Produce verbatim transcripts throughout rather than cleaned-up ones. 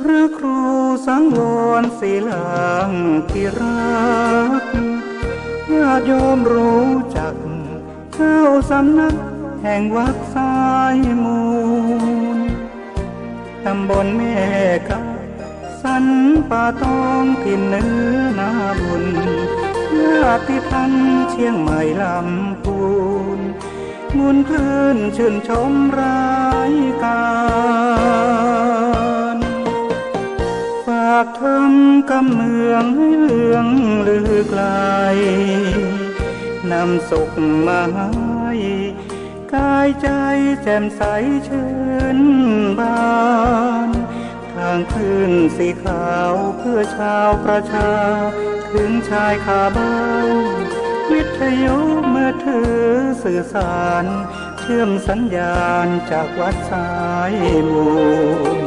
พระครูสังวรศิลาภิรักษ์ ญาติโยมรู้จัก เจ้าสำนักแห่งวัดสายมูล ตำบลแม่กา สันป่าตอง ถิ่นเหนือนาบุญ ญาติธรรมเชียงใหม่ลำพูน มวลคลื่นชื่นชมรายการ ฝากธรรมกำเมืองให้เลื่องลือไกล นำสุขมาให้ กายใจแจ่มใสชื่นบาน ทางคลื่นสีขาวเพื่อชาวประชา ถึงชายคาบ้าน วิทยุมือถือสื่อสาร เชื่อมสัญญาณจากวัดสายมูล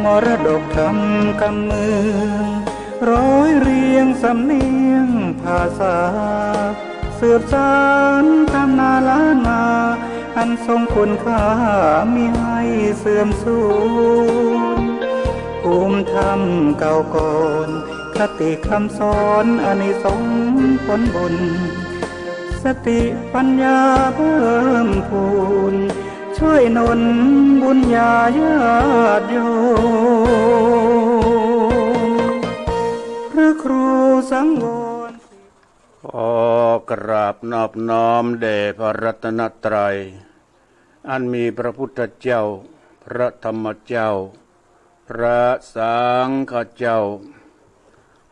มรดกธรรมกำเมือง ร้อยเรียงสำเนียงภาษา สืบสานตำนานล้านนา อันทรงคุณค่ามิให้เสื่อมสูญ ภูมิธรรมเก่าก่อน คติคำสอนอานิสงส์ผลบุญ สติปัญญาเพิ่มพูน ช่วยหนุนบุญญาญาติโยม พระครูสังวร ขอกราบนอบน้อมแด่พระรัตนตรัย อันมีพระพุทธเจ้า พระธรรมเจ้า พระสังฆเจ้า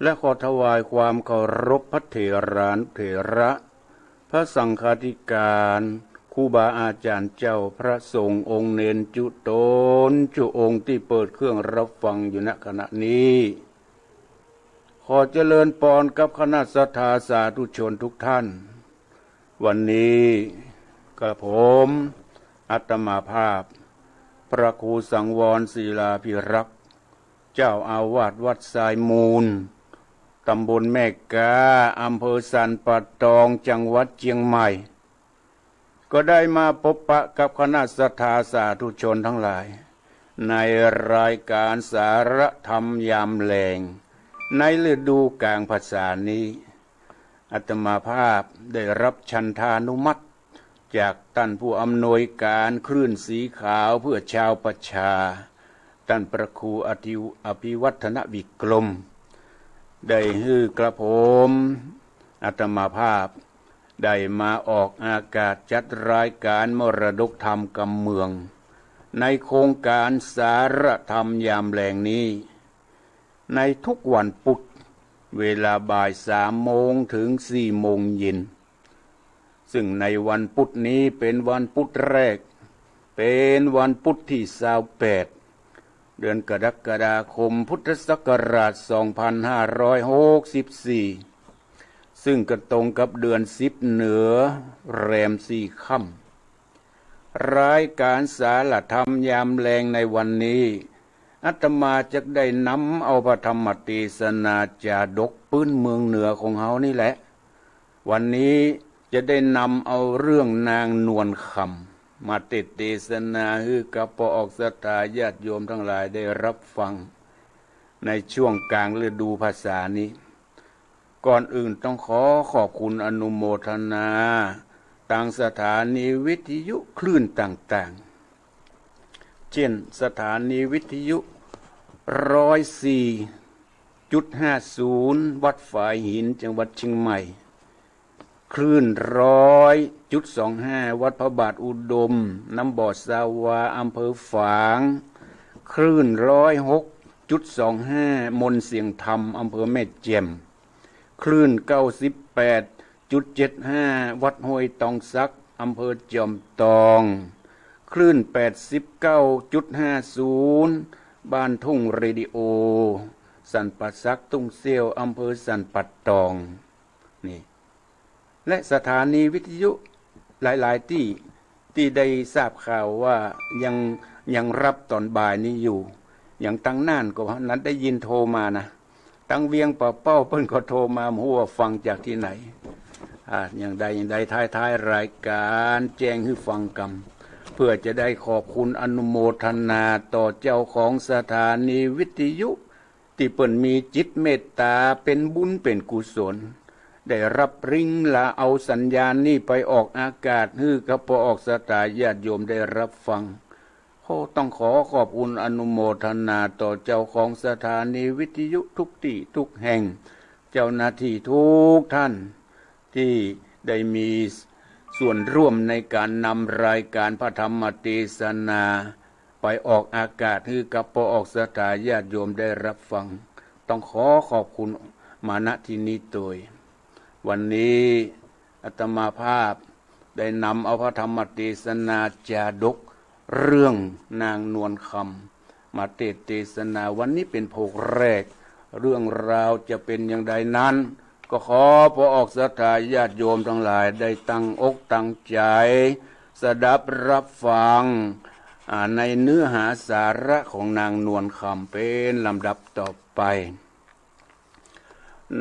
และขอถวายความเคารพพระเถรานุเถระ พระสังฆาธิการ ครูบาอาจารย์เจ้า พระสงฆ์องค์เณรจุ๊ตนจุ๊องค์ตี้เปิดเครื่องรับฟังอยู่ ณ ขณะนี้ ขอเจริญปอนกับคณะศรัทธาสาธุชนทุกท่าน วันนี้กระผมอาตมาภาพ พระครูสังวรศิลาภิรักษ์ เจ้าอาวาสวัดสายมูล ตำบลแม่กา อำเภอสันป่าตอง จังหวัดเชียงใหม่ ก็ได้มาพบปะกับคณะศรัทธาสาธุชนทั้งหลาย ในรายการสารธรรมยามแลง ในฤดูกาลพรรษานี้ อาตมาภาพได้รับฉันทานุมัติ จากต้านผู้อำนวยการคลื่นสีขาวเพื่อชาวประชา ต้านพระครูอธิว- อภิวัฒนวิกรม ได้หื้อกระผมอาตมาภาพ ได้มาออกอากาศจัดรายการมรดกธรรมกำเมือง ในโครงการสารธรรมยามแลงนี้ ในทุกวันพุธ เวลาบ่ายสามโมงถึงสี่โมงเย็น ซึ่งในวันพุธนี้เป็นวันพุธแรก เป็นวันพุธตี้ซาวแปด เดือนกรกฎาคม พุทธศักราชสองพันห้าร้อยหกสิบสี่ ซึ่งก็ตรงกับเดือนสิบเหนือแรมสี่ค่ำ รายการสารธรรมยามแลงในวันนี้ อาตมาจะได้นำเอาพระธรรมเตสนาจาดกปื้นเมืองเหนือของเฮานี่แหละ วันนี้จะได้นำเอาเรื่องนางนวลคำ มาเตสนาหื้อกับป้อออกศรัทธาญาติโยมทั้งหลายได้รับฟัง ในช่วงกลางฤดูพรรษานี้ ก่อนอื่นต้องขอขอบคุณอนุโมทนา ตางสถานีวิทยุคลื่นต่างๆ เช่น สถานีวิทยุร้อยสี่จุดห้าศูนย์ วัดฝายหิน จังหวัดเชียงใหม่ คลื่นร้อยจุดสองห้า วัดพระบาทอุดม น้ำบ่อสาวา อำเภอฝาง คลื่นร้อยหกจุดสองห้า มนต์เสียงธรรม อำเภอแม่แจ่ม คลื่นเก้าสิบแปดจุดเจ็ดห้า วัดห้วยตองสัก อำเภอจอมตอง คลื่นแปดสิบเก้าจุดห้าศูนย์ บ้านทุ่งเรดิโอ สันป่าสัก ทุ่งเสี้ยว อำเภอสันป่าตอง นี่ และสถานีวิทยุหลายๆ ตี้ ตี้ได้ทราบข่าวว่ายัง ยังรับตอนบ่ายนี้อยู่ อย่างตังน่านก็ว่านั้นได้ยินโทรมานะ ตังเวียงป่าเป้าเปิ้นก็โทรมา บ่ฮู้ว่าฟังจากตี้ไหน อ่า อย่างใด อย่างใด ท้ายๆ รายการแจ้งหื้อฟังกำ เปื้อจะได้ขอบคุณอนุโมทนาต่อเจ้าของสถานีวิทยุ ตี้เปิ้นมีจิตเมตต๋าเป๋นบุญเป๋นกุศล ได้ฮับริงก์ละเอาสัญญาณนี้ไปออกอากาศหื้อกับป้อออกศรัทธาญาติโยมได้ฮับฟัง ขอ ต้องขอขอบคุณอนุโมทนาต่อเจ้าของสถานีวิทยุทุกตี้ทุกแห่ง เจ้าหน้าตี้ทุกท่าน ตี้ได้มีส่วนร่วมในก๋านนำรายก๋านพระธรรมเตสนาไปออกอากาศหื้อกับป้อออกศรัทธาญาติโยมได้ฮับฟัง ต้องขอขอบคุณมา ณ ตี้นี้โตย วันนี้อาตมาภาพได้นำเอาพระธรรมเตสนาจาดกเรื่องนางนวลคำมาเตสน์เตสนา วันนี้เป๋นโภคแรก เรื่องราวจะเป๋นอย่างใดนั้น ก็ขอป้อออกศรัทธาญาติโยมตังหลายได้ตั้งอกตั้งใจ๋สดับฮับฟัง อ่า ในเนื้อหาสาระของนางนวลคำเป๋นลำดับต่อไป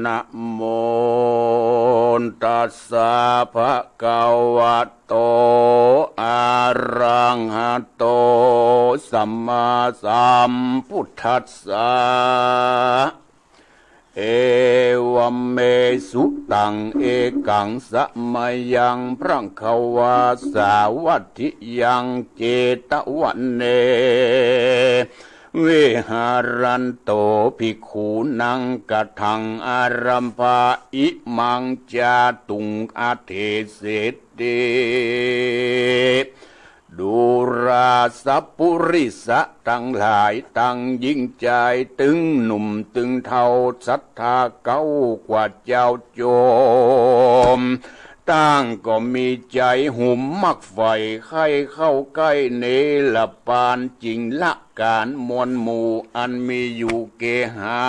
นะโม ตัสสะ ภะคะวะโต อะระหะโต สัมมาสัมพุทธัสสะ เอวะเม สุตัง เอกัง สะมะยัง ภะคะวา สาวัตถิยัง เจตวะเน วิหารันโต ภิกขุนัง กะถัง อารัมภะ อิมัง จาตุง อะเถเสติ ดูราสัปปุริสะตังหลาย ตังญิงจาย ตึงหนุ่มตึงเฒ่า ศรัทธาเก๊ากว่าเจ้าโจม ต่างก็มีใจ๋หุมมักใฝ่ ใค่เข้าใก้เนรปาน จึงละก๋านมวลหมู่ อันมีอยู่เกหา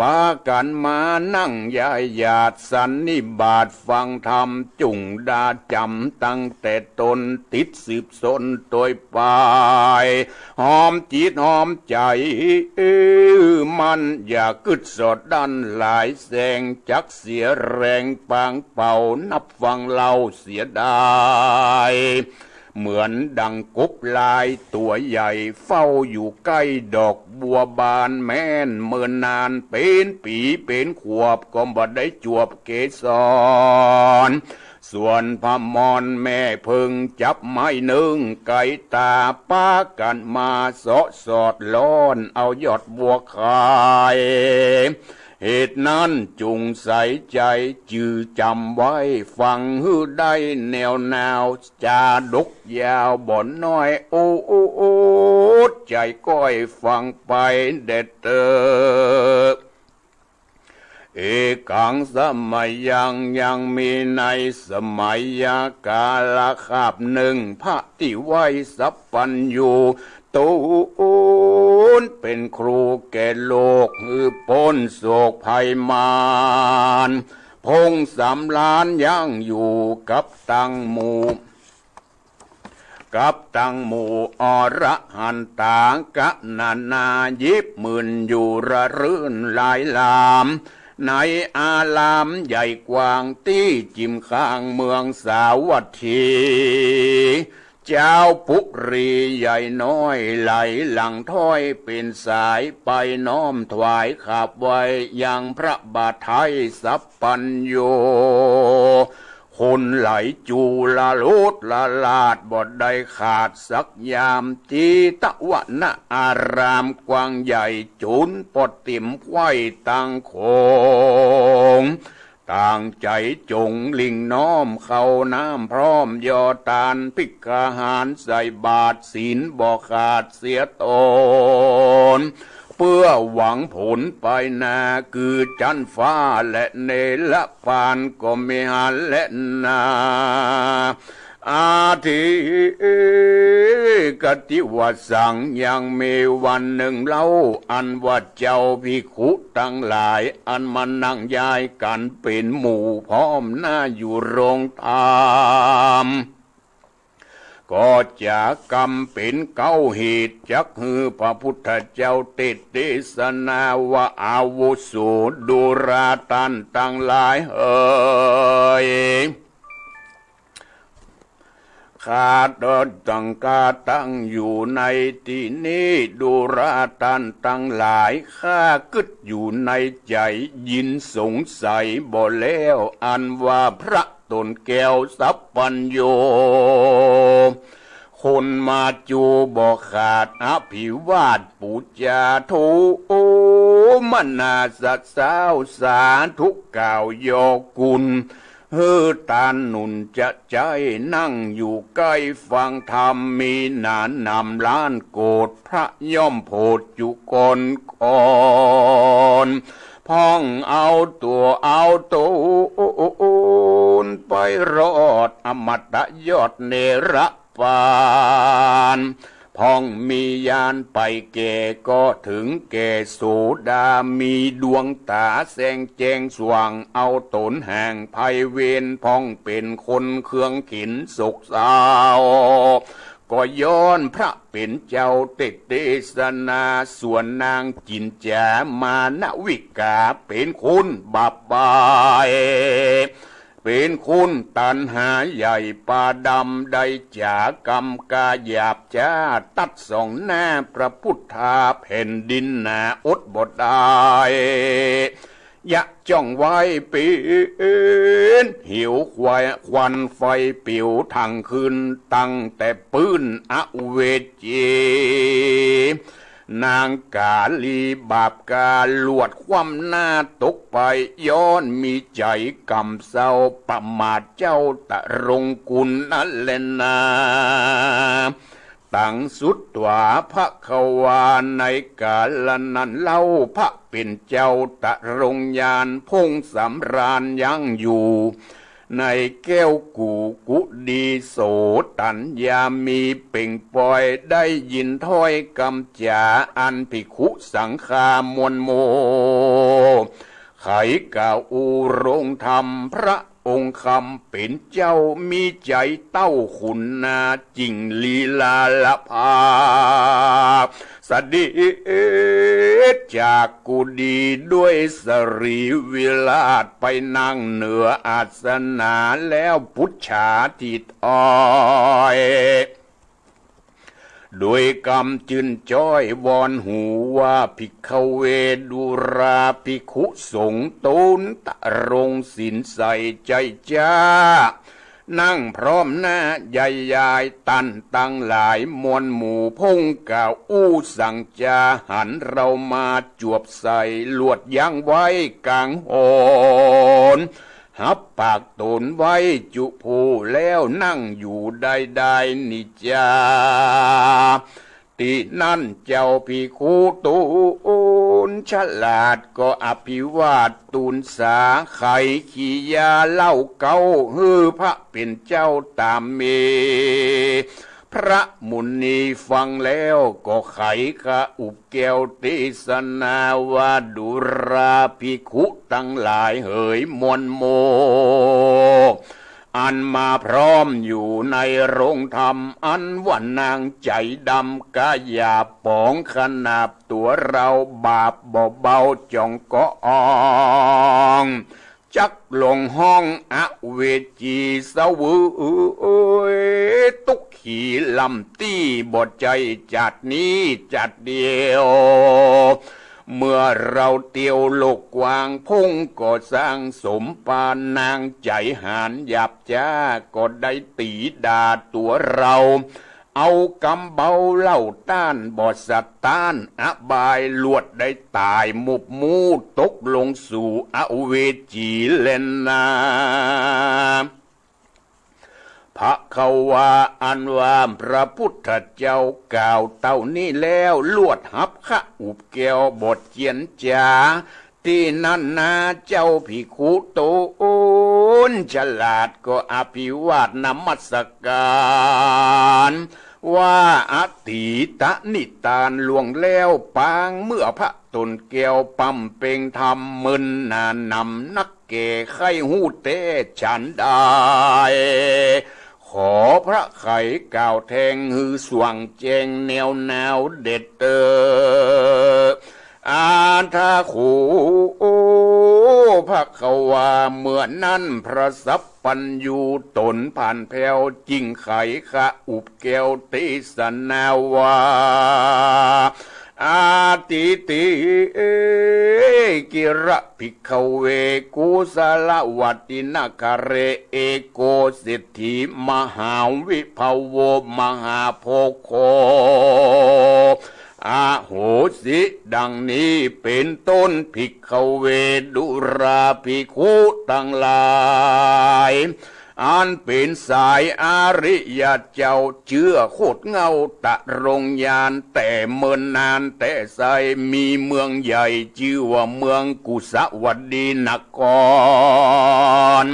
ปากั๋นมานั่งย้ายหยาดสันนิบาตฟังธรรม จุ่งดาจ๋ำตั้งแต่ต้น ติดสืบสนโตยปาย หอมจิตหอมใจ๋ มั่นอย่ากึ๊ดสอดดั้นหลายแสง จักเสียแรงปางเป่า นับฟังเล่าเสียดาย เหมือนดังกบลายตั๋วใหญ่ เฝ้าอยู่ใก้ดอกบัวบาน แม้นเมินนานเป๋นปี๋เป๋นขวบ ก็บ่ได้จวบเกสร ส่วนพมรแม่เผิ่งจับไม้นึ่งไก๋ต๋า ปากั๋นมาเซาะสอดล่อนเอายอดบัวขาย เหตุนั้นจุ่งใส่ใจ๋จื่อจ๋ำไว้ ฟังหื้อได้แนวแนว จาดกยาวบ่น้อย โอ้ โอ้ โอ้ ใจ๋ก้อยฟังไปแด่เต๊อะ เอกัง สะมะยัง ยังมีในสมัยกาลคาบนึ่ง พระตี้ไหว้สัพพัญญู ตูนเป๋นครูแก่โลก หื้อป๊นโศกภัยมาร พงษ์สำราญยังอยู่กับตังหมู่ กับตังหมู่อรหันตา กะนานายิบหมื่นอยู่ระรื่นหลายหลาม ในอารามใหญ่กว้างตี้จิ่มข้างเมืองสาวัตถี เจ้าปุรีใหญ่น้อยไหลหลังถ้อยเป๋นสายไป น้อมถวายขาบไหว้ยังพระบาทไท้สัพพัญญู คนไหลจุลโลดละลาดบ่ได้ขาดสักยาม เจตวะวนารามกว้างใหญ่จุ๋นปอดเต๋มไขว้ตังโขง ตั้งใจ๋จ๋งลิ่งน้อมเข้าน้ำพร้อม ย่อตานภิกขาหารใส่บาตรศีลบ่ขาดเสียตน เปื้อหวังผลไปหน้า คือจั๊นฟ้าและเนรปานก็มีหันแลนา อาทิคติวสัง ยังมีวันนึ่งเล่า อันว่าเจ้าภิกขุตังหลาย อันมานั่งย้ายกั๋นเป๋นหมู่พร้อมหน้าอยู่โฮงธรรม ก็จะกำเป๋นเก๊าเหตุ จักหื้อพระพุทธเจ้าเตสน์เตสนาว่า อาวุโสดูราต้านตังหลายเหย ข้าต้านตัง ข้าตั้งอยู่ในตี้นี้ ดูราต้านตังหลาย ข้ากึ๊ดอยู่ในใจ๋ ยินสงสัยบ่แล้ว อันว่าพระต๋นแก้วสัพพัญญู คนมาจูบ่ขาด อภิวาทปู๋จา โทมนัสสาว สาธุกล่าวยอกุณ หื้อตานหนุนจะใจ๊ นั่งอยู่ใก้ฟังธรรม มีหนานำล้านโกรธ พระย่อมโผดจุกรกร พ่องเอาตั๋วเอาต๋น ไปรอดอมตะยอดเนรปาน พ่องมีญาณไปแก่ก็เถิงแก่โสดา มีดวงต๋าแจ้งแจ้งสว่าง เอาต๋นห่างภัยเวร พ่องเป๋นคนเคืองเข็ญโศกเศร้า ก็ย้อนพระเป๋นเจ้าเตสน์เตสนา ส่วนนางจิ๋นจ๋ามาณวิกา เป๋นคนบาปบาย เป๋นคนตัณหาใหญ่ปาดำ ได้จ๋ากรรมกาหยาบจ๊า ตัดส่องหน้าพระพุทธา แผ่นดินหนาอดบ่ได้ ยะจ้องไว้เป๋นเหวควาย ควันไฟปิ๋วทั้งคืน ตั้งแต่ปื้นอเวจี นางกาลีบาปก๋า ลวดคว่ำหน้าตกไป ย้อนมีใจ๋ก่ำเซา ประมาทเจ้าตรงกุณนั่นแลนา ตังสุตวาภควา ในกาละนั้นเล่า พระเป๋นเจ้าตรงญาณ พ่งสำราญยั้งอยู่ ในแก้วกูกุดี โสตัญญามีเป่งปอย ได้ยินถ้อยกำจ๋า อันภิกขุสังฆามวลหมู่ ไขกล่าวอู้โรงธรรม พระองค์คำเป๋นเจ้า มีใจ๋เต้าขุนนา จิ่งลีลาละภา เสด็จจากกุดี ด้วยสรีวิราช ไปนั่งเหนืออาสนะ แล้วปุจฉาตี้ถ้อย โดยกำจื้นจ้อยวอนหูว่า ภิกขเว ดูราภิกขุสงฆ์ ต๋นตรงศีลใสใจ๋จ๊า นั่งพร้อมหน้าใหญ่ยาย ต้านตังหลายมวลหมู่ พ่งกล่าวอู้สั่งจ๋า หันเรามาจวบใส่ ลวดยั้งไว้ก๋างหน หับปากต๋นไว้จุผู้ แล้วนั่งอยู่ได้ได้นิจจา ตี้นั้นเจ้าภิกขุต๋นฉลาด ก็อภิวาทตูณสา ไขกิริยาเล่าเก๊า หื้อพระเป๋นเจ้าต๋ามเม พระมุนีฟังแล้วก็ไขกะอุบแก้วเตสนาว่า ดูราภิกขุตังหลายเหยมวลหมู่ อันมาพร้อมอยู่ในโรงธรรม อันว่านางใจ๋ดำก๋าหยาบป๋องขนาบตั๋วเรา บาปบ่เบาจ๋องก็ออง จักลงห้องอเวจีเสวยตุ๊กขีล้ำตี้ บ่ใจ้จาตินี้จาติเดียว เมื่อเราเตียวโลกกว้าง พ่งก็สร้างสมปาน นางใจ๋หาญหยาบจ๊า ก็ได้ตี๋ด่าตั๋วเรา เอากำเบาเล่าต้าน บ่สัตย์ต้านอบาย ลวดได้ต๋ายมุบมู่ ตกลงสู่อเวจีแลนา ภควา อันว่าพระพุทธเจ้ากล่าวเต้านี้แล้ว ลวดหับกะอุบแก้วบ่เจียนจ๋า ตี้นั้นนา เจ้าภิกขุต๋นฉลาดก็อภิวาทนมัสก๋าร ว่าอตีตนิตานล่วงแล้ว ปางเมื่อพระต๋นแก้วปำเป็งธรรม มึนหนานำนักแก่ใค่ฮู้แต๊ฉันใด ขอพระไขกล่าวแทง หื้อสว่างแจ้งแนวหนาวเด็ดเตอ อาทาโข ภควา เมื่อนั้นพระสัพพัญญูต๋นผ่านแผ้ว จึงไขขะอุบแก้วเตสนาว่า อาทิตถิ กิระ ภิกขเว กุสลวัตตินคเร เอโกเศรษฐีมหาวิภโว มหาโภโค อโหสิ ดังนี้เป๋นต้น ภิกขเว ดูราภิกขุตังหลาย อันเป๋นสายอริยะเจ้า เจื้อโคตรเหง้าตรงญาณ แต่เมินนานแต่ไส้ มีเมืองใหญ่ จื้อว่าเมืองกุสวัตตินคร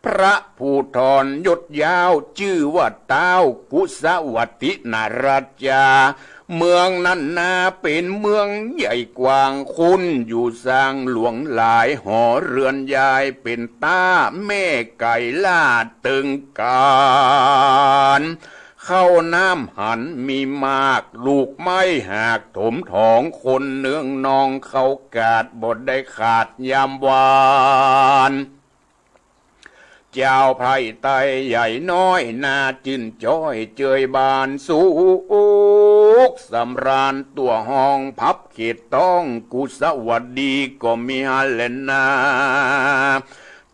พระผู้ทอนยศยาว จื้อว่าต๊าวกุสวัตตินราชา เมืองนั้นนาเป๋นเมืองใหญ่กว้าง คนอยู่ซ่างหลวงหลาย หอเฮือนยายเป๋นต๊า แม่ไก่ล่าเติงก๋าน ข้าวน้ำหันมีมาก ลูกไม้หากถมถอง คนเนืองนองเข้ากาด บ่ได้ขาดยามวาน เจ้าไพร่ไต้ใหญ่น้อย น่าจื้นจ้อยเจยบานสุขสำราญ ตั๋วห้องพับเขตต้องกุสวัตติก็มีหั้นแลนา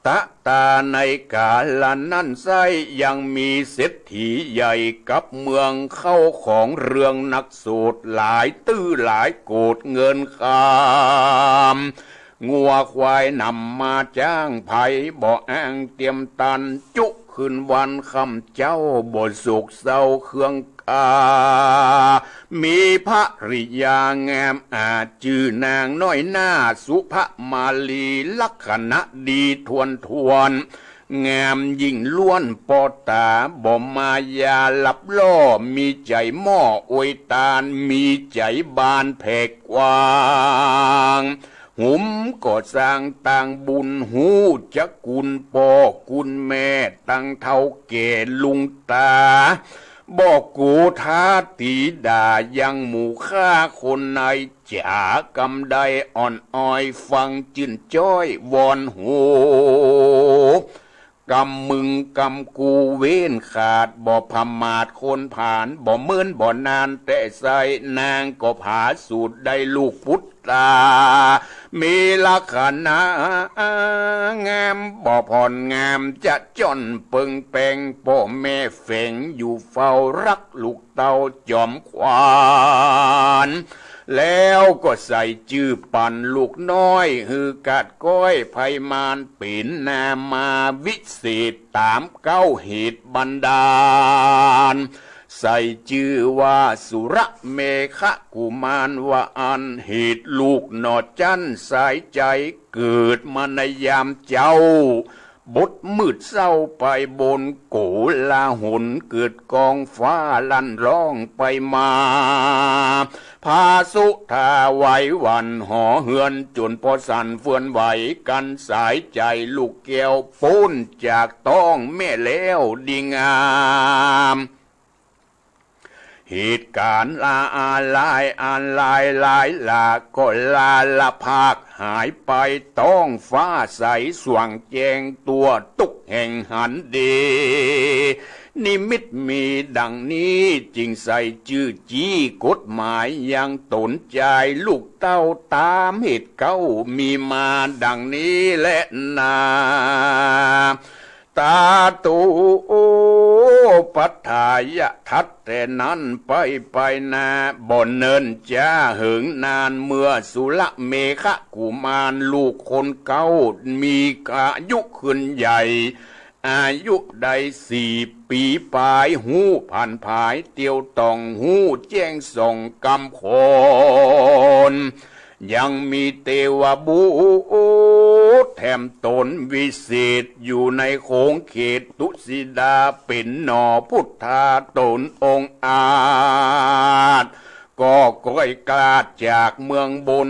ตะตาในกาละนั้นไส้ ยังมีเศรษฐีใหญ่กับเมือง เข้าของเรืองนักโสดหลายตื้อหลายโกด เงินคำ งัวควายนำมาจ้าง ไผบ่อ้างเตียมตัน จุคืนวันค่ำเจ๊า บ่โศกเศร้าเคืองกา มีภริยางามอาจ จื้อนางน้อยหน้าสุภมาลี ลักขณะดีถ้วนถ้วน งามยิ่งล้วนปอต๋า บ่มายาหลับล่อ มีใจ๋หม้ออวยตาน มีใจ๋บานแผ่กว้าง หุมก่อสร้างตางบุญ ฮู้จักกุณป้อกุณแม่ ตังเฒ่าแก่ลุงต๋า บ่โกธาตีด่า ยังหมู่ข้าคนในจ๋า กำได้อ่อนอ้อย ฟังจื้นจ้อยวอนหู กำมึงกำกูเว้นขาด บ่ผมาทคนผาน บ่เมินบ่นานแต่ไส้ นางก็ผาสูตรได้ลูกปุตตา มีลักขณะงาม บ่ผ่อนงามจะจ้อนเปิงแปง ป้อแม่แฝงอยู่เฝ้า รักลูกเต้าจอมขวัญ แล้วก็ใส่จื้อปั๋นลูกน้อย หื้อกาดก้อยไพมาน เป๋นนามาวิเศษ ต๋ามเก๊าเหตุบันดาล ใส่จื้อว่าสุรเมขกุมาร ว่าอั้น เหตุลูกหน่อจั้นสายใจ๋ เกิดมาในยามเจ๊า บดมืดเศร้าไปบนโกลาหล เกิดก้องฟ้าลั่นร้องไปมา ผาสุธาไหวหวั่น หอเฮือนจ๋นปอสั่นเฟือนไหว กันสายใจ๋ลูกแก้วป๊นจากต๊องแม่แล้วดีงาม เหตุก๋ารณ์ละอาลายอันลายหลายหลาก ก็ลาละพากหายไป ต๊องฟ้าใสสว่างแจ้ง ตั๋วตุ๊กแห่งหันดี นิมิตมีดังนี้ จึงใส่จื้อจี้กฎหมาย ยังต๋นจายลูกเต้า ต๋ามเหตุเก๊ามีมาดังนี้แลนา ตาตุปัฏฐายะ ถัดแต่นั้นไปไปนา บ่เนิ่นจ๊าเหิงนาน เมื่อสุรเมขกุมารลูกคนเก๊า มีอายุขึ้นใหญ่ อายุได้สี่ปี๋ป๋าย ฮู้ผันผายเตียวต่อง ฮู้แจ้งส่องกำคน ยังมีเตวบุตรแถมต๋นวิเศษ อยู่ในขงเขตตุสิดา เป๋นหน่อพุทธาต๋นองอาจ ก็ก้อยกล้าจากเมืองบน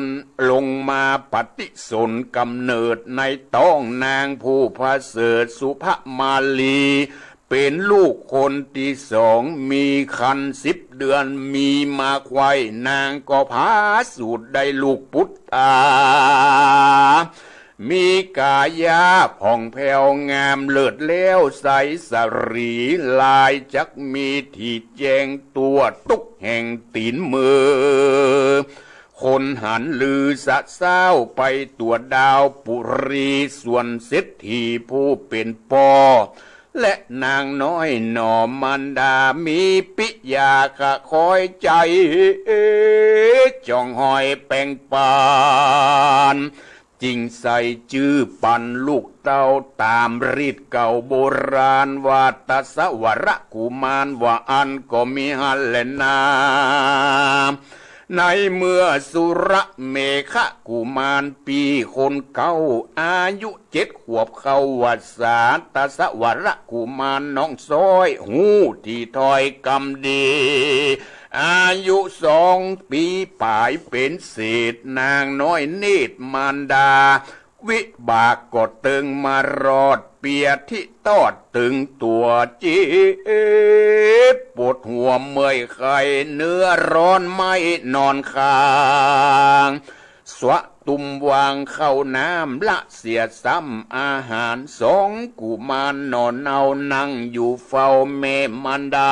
ลงมาปฏิสนธิ์กำเนิดในต๊องนางผู้ประเสริฐสุภมาลี เป๋นลูกคนตี้สอง มีครรภ์สิบเดือน มีมาไขว่ นางก็ผาสูตรได้ลูกปุตตา มีก๋ายาผ่องแผ้วงามเลิศแล้วใสสะหรี ลายจักมีตี้แจ้งตั๋วตุ๊กแห่งตี๋นมือ คนหันลือสะซ้าวไปตั๋วดาวปุรี ส่วนเศรษฐีผู้เป๋นป้อ และนางน้อยหน่อมารดา มีปิยาคะคอยใจ๋ จ้องฮอยแป๋งปาน จึงใส่จื้อปันลูกเต้าต๋ามรีตเก่าโบราณ ว่าตะสะวะระกุมาร ว่าอั้นก็มีหั้นแลนา ในเมื่อสุระเมขะกุมารปี้คนเก๊า อายุเจ็ดขวบเข้าพรรษา ตะสะวะระกุมารน้องซ้อยฮู้ตี้ถ้อยกำดี อายุสองปี๋ป๋ายเป๋นเศษ นางน้อยเนตรมารดา วิบากก็เติงมารอด เปียธิตอดตึงตั๋วเจ็บ ปวดหัวเมื่อยไข้ เนื้อร้อนไหม้นอนค้าง สวะตุมวางข้าวน้ำ ละเสียซ้ำอาหาร สองกุมารหน่อเนานั่งอยู่เฝ้าแม่มารดา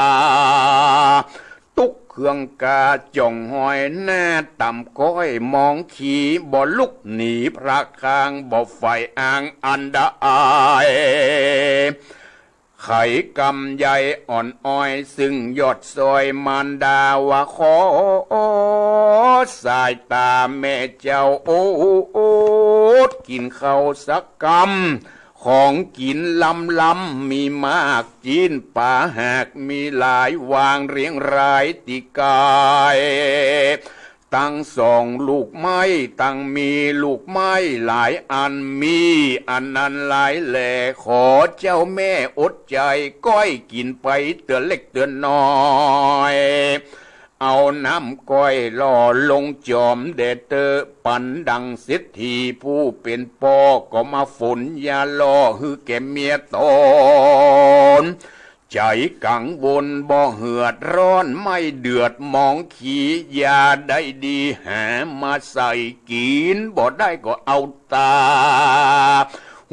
ตุ๊กเคืองกาจ้องฮอยหน้าต่ำก้อย มองขีบ่ลุกหนีพระคาง บ่ใฝ่อ้างอันใด ไขกำใยอ่อนอ้อย ซึ่งยอดซ้อยมารดาว่าขอ สายต๋าแม่เจ้าอดกิ๋นข้าวสักกำ ของกิ๋นล้ำๆ มีมาก จิ๊นป๋าหากมีหลาย วางเรียงรายตี้ก๋าย ตังส่องลูกไม้ ตังมีลูกไม้หลายอัน มีอันนั้นหลายแหล่ ขอเจ้าแม่อดใจ๋ก้อยกิ๋นไปเตื้อเล็กเตื้อน้อย เอาน้ำก้อยหล่อลงจอมแด่เต๊อะ ปันดังเศรษฐีผู้เป๋นป้อ ก็มาฝนยาหล่อหื้อแก่เมียต๋น ใจ๋กังวลบ่เหือดร้อน ไม่เดือด มองขียาได้ดี หามาใส่กิ๋นบ่ได้ก็เอาต๋า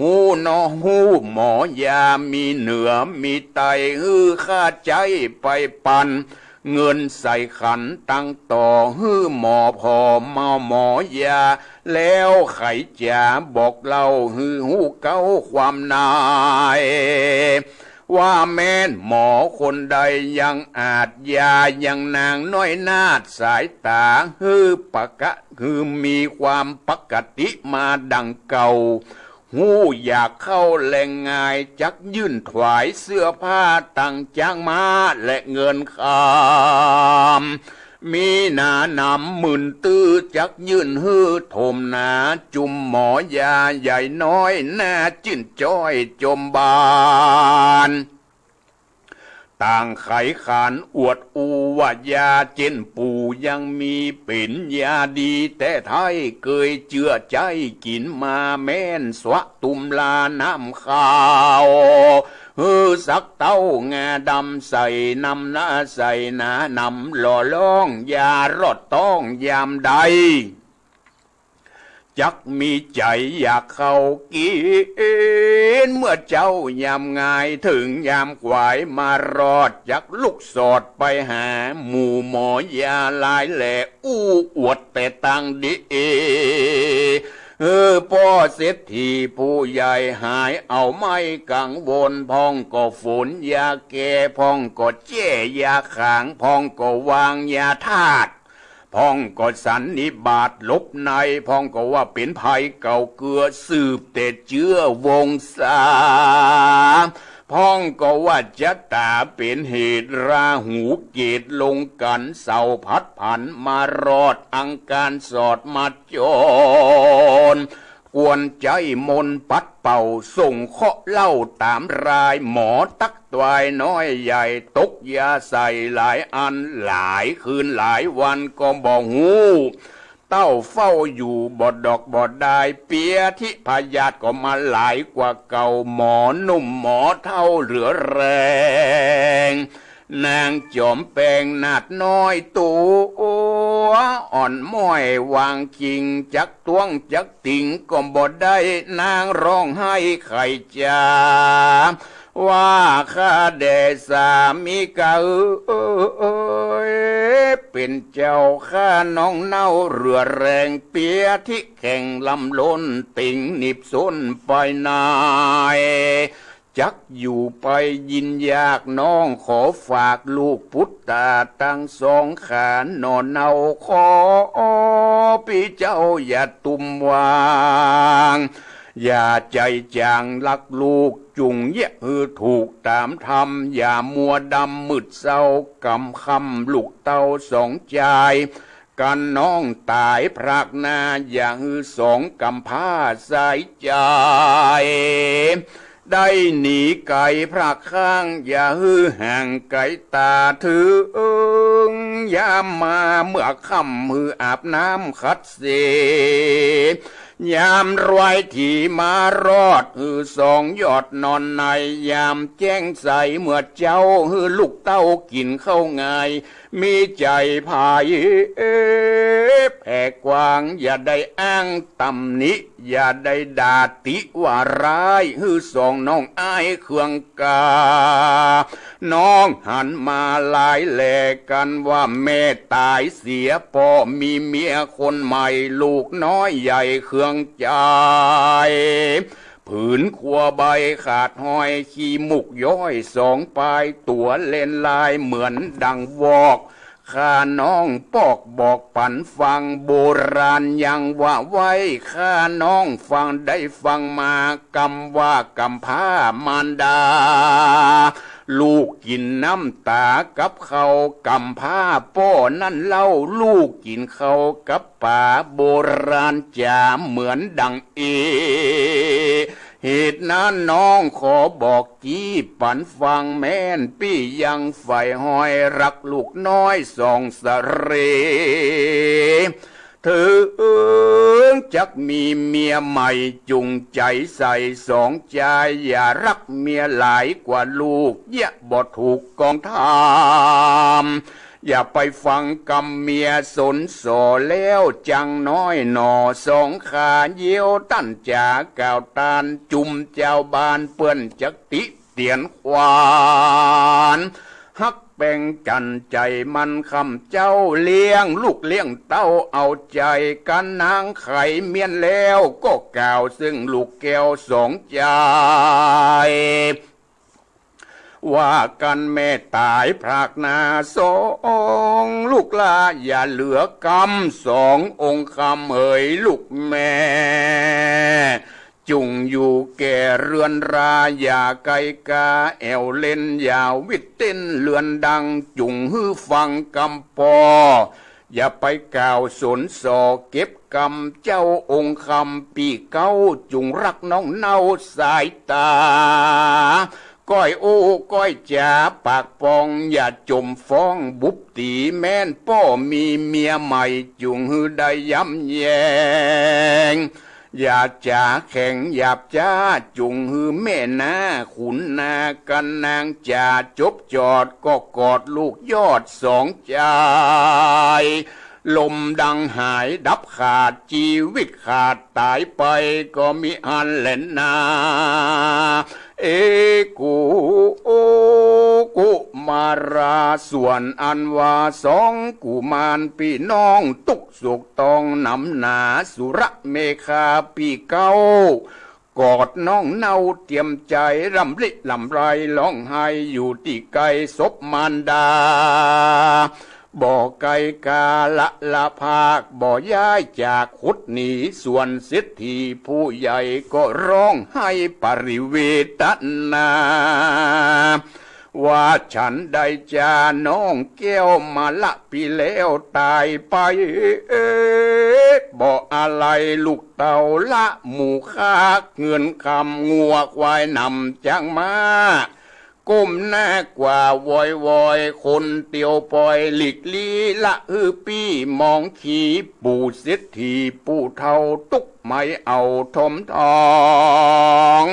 ฮู้หนอฮู้หมอยามีเหนือมีใต้ หื้อข้าใจ๊ไปปัน เงินใส่ขันตังต่อ หื้อหมอผ่อมาหมอยา แล้วใผจ๋าบอกเล่าหื้อฮู้เก๊าความใน ว่าแม่นหมอคนใดยังอาจยา ยังนางน้อยนาฏสายต๋า หื้อปกะ หื้อมีความปกติมาดังเก่า ฮู้อยากเข้าแลงงาย จักยื่นถวายเสื้อผ้าตังจ๊างม้าและเงินคำ มีหนานำหมื่นตื้อ จักยื่นหื้อถมหนา จุมหมอยาใหญ่น้อย หน้าจื้นจ้อยจมบาน ต่างไขขานอวดอู้ว่ายาเจ๊นปู่ยังมี เป๋นยาดีแต๊ไท้ เกยเจื้อใจ๊กิ๋นมาแม่น สวะตุมลาน้ำขาว หื้อสักเต้างาดำ ใส่นำหนา ใส่หนานำหล่อล้อง ยารอดต๊องยามใด จักมีใจ๋อยากเข้ากิ๋น เมื่อเจ๊ายามงาย เถิงยามขวายมารอด จักลุกสอดไปหา หมู่หมอยาหลายแหล่ อู้อวดแต่ตังดี เออ ป้อเศรษฐีผู้ใหญ่หายเอาไม่กังวล พ่องก็ฝนยาแก้ พ่องก็แจ้ยาขาง พ่องก็วางยาธาตุ พ่องก็สันนิบาตหลบใน พ่องก็ว่าเป๋นภัยเก่าเกื้อ สืบแต่เจื้อวงศา พ่องก็ว่าจะต๋าเป๋นเหตุ ราหูเกตุลงกัณฑ์ เสาร์พัดผันมารอด อังคารสอดมาจร กวนใจ๊มนต์ปัดเป่า ส่งเคราะห์เล่าต๋ามราย หมอตั๊กตวายน้อยใหญ่ ตกยาใส่หลายอัน หลายคืนหลายวันก็บ่ฮู้ เต้าเฝ้าอยู่บ่ดอกบ่ดาย เปียธิพยาธิก็มาหลายกว่าเก่า หมอหนุ่มหมอเฒ่าเหลือแรง นางจอมแปงนาฏน้อยตัว วอ่อนม้อยวางคิง จักต้วงจักติงก็บ่ได้ นางฮ้องไห้ไขจ๋า ว่าข้าแด่สามีกาเอ๋ย เป๋นเจ้าข้าน้องเน่า เหลือแฮงเปีย ตี้แข็งล้ำล้น ติงหนีบส้นไปใน จักอยู่ไปยินยาก น้องขอฝากลูกปุตตาตังสองขา หน่อเนาขอปี้เจ้าอย่าตุ้มวาง อย่าใจ๋จ๋างฮักลูก จุ่งเยียะหื้อถูกต๋ามธรรม อย่ามัวดำมืดเศร้า ก๋ำค่ำลูกเต้าสองจาย กั๋นน้องต๋ายพรากหน้า อย่าหื้อสองกำพร้าสายใจ๋ ได้หนีไก๋พรากข้าง อย่าหื้อห่างไก๋ต๋าเถิง ยามมาเมื่อค่ำหื้ออาบน้ำขัดเสีย ยามรวยถี่มารอด หื้อสองยอดนอนใน ยามแจ้งใสเมื่อเจ๊า หื้อลูกเต้ากิ๋นข้าวงาย มีใจ๋ใผแผ่กว้าง อย่าได้อ้างตำหนิ อย่าได้ด่าติว่าร้าย หื้อสองน้องอ้ายเคืองกา น้องหันมาลายแลกั๋นว่าแม่ต๋ายเสีย ป้อมีเมียคนใหม่ ลูกน้อยใหญ่เคืองใจ๋ ผืนคัวใบขาดห้อย ขี้มูกย้อยสองปาย ตั๋วเล่นลายเหมือนดังวอก ข้าน้องปอกบอกปั๋นฟัง โบราณยังว่าไว้ ข้าน้องฟังได้ฟังมา กำว่ากำพร้ามารดา ลูกกิ๋นน้ำต๋ากับข้าว กำพร้าป้อนั้นเล่า ลูกกิ๋นข้าวกับป๋า โบราณจ๋าเหมือนดังเอ เหตุนั้นน้องขอบอกจี้ปั๋นฟัง แม่นปี้ยังใฝ่ห้อย ฮักลูกน้อยสองสะเหร่ เถิงจักมีเมียใหม่ จุ่งใจ๋ใส่สองจาย อย่าฮักเมียหลายกว่าลูก เยียะบ่ถูกกองธรรม อย่าไปฟังกำเมียสนสอ แล้วจังน้อยหน่อสองขา เยียวต้านจ๋ากล่าวตาน จุมจาวบ้านเปิ้นจักติเตียนขวาน ฮักแปงจันใจ๋มันคำเจ้า เลี้ยงลูกเลี้ยงเต้าเอาใจ๋กั๋น นางไขเมียนแล้วก็กล่าวซึ่งลูกแก้วสองจาย ว่ากั๋นแม่ต๋ายพรากหน้าสองลูกหล้า อย่าเหลือกำสององค์คำเหยลูกแม่ จุ่งอยู่แก่เฮือนรา อย่าไกลกาแอ่วเล่น อย่าวิดเต้นเฮือนดัง จุ่งหื้อฟังกำป้อ อย่าไปกล่าวสนสอเก็บกำ เจ้าองค์คำปี้เก๊า จุ่งฮักน้องเน่าสายต๋า ก้อยอู้ก้อยจ๋าปากปอง อย่าจ่มฟ้องบุบตี๋ แม่นป้อมีเมียใหม่ จุ่งหื้อได้ย้ำแย้ง อย่าจ๋าแข็งหยาบจ๊า จุ่งหื้อแม่นาขุนนากั๋น นางจ๋าจบจอด ก็กอดลูกยอดสองจาย ลมดังหายดับขาด จีวิตขาดต๋ายไป ก็มิอั้นแลนา เอกุ กุมารา ส่วนอันว่าสองกุมารปี้น้องตุ๊กข์โศกต้องหนำหนา สุรเมขาปี้เก๊า กอดน้องเน่าเตียมใจ๋ ร่ำริร่ำไรฮ้องไห้อยู่ตี้ใก้ศพมารดา บ่ไกลกาละละภาค บ่ย้ายจากขุดหนี ส่วนเศรษฐีผู้ใหญ่ก็ฮ้องไห้ปริเวทนา ว่าฉันได้จาน้องแก้วมาละปีแล้วต๋ายไป บ่อาลัยลูกเต้าละหมู่ข้า เงินคำงัวควายหนำจ๊างม้า ก้มหน้ากว่าโวยวอย คนเตียวปอยหลีกลี้ ละหื้อปี้มองขี ปู่เศรษฐีผู้เฒ่าตุ๊กข์ไหมเอาทมทอง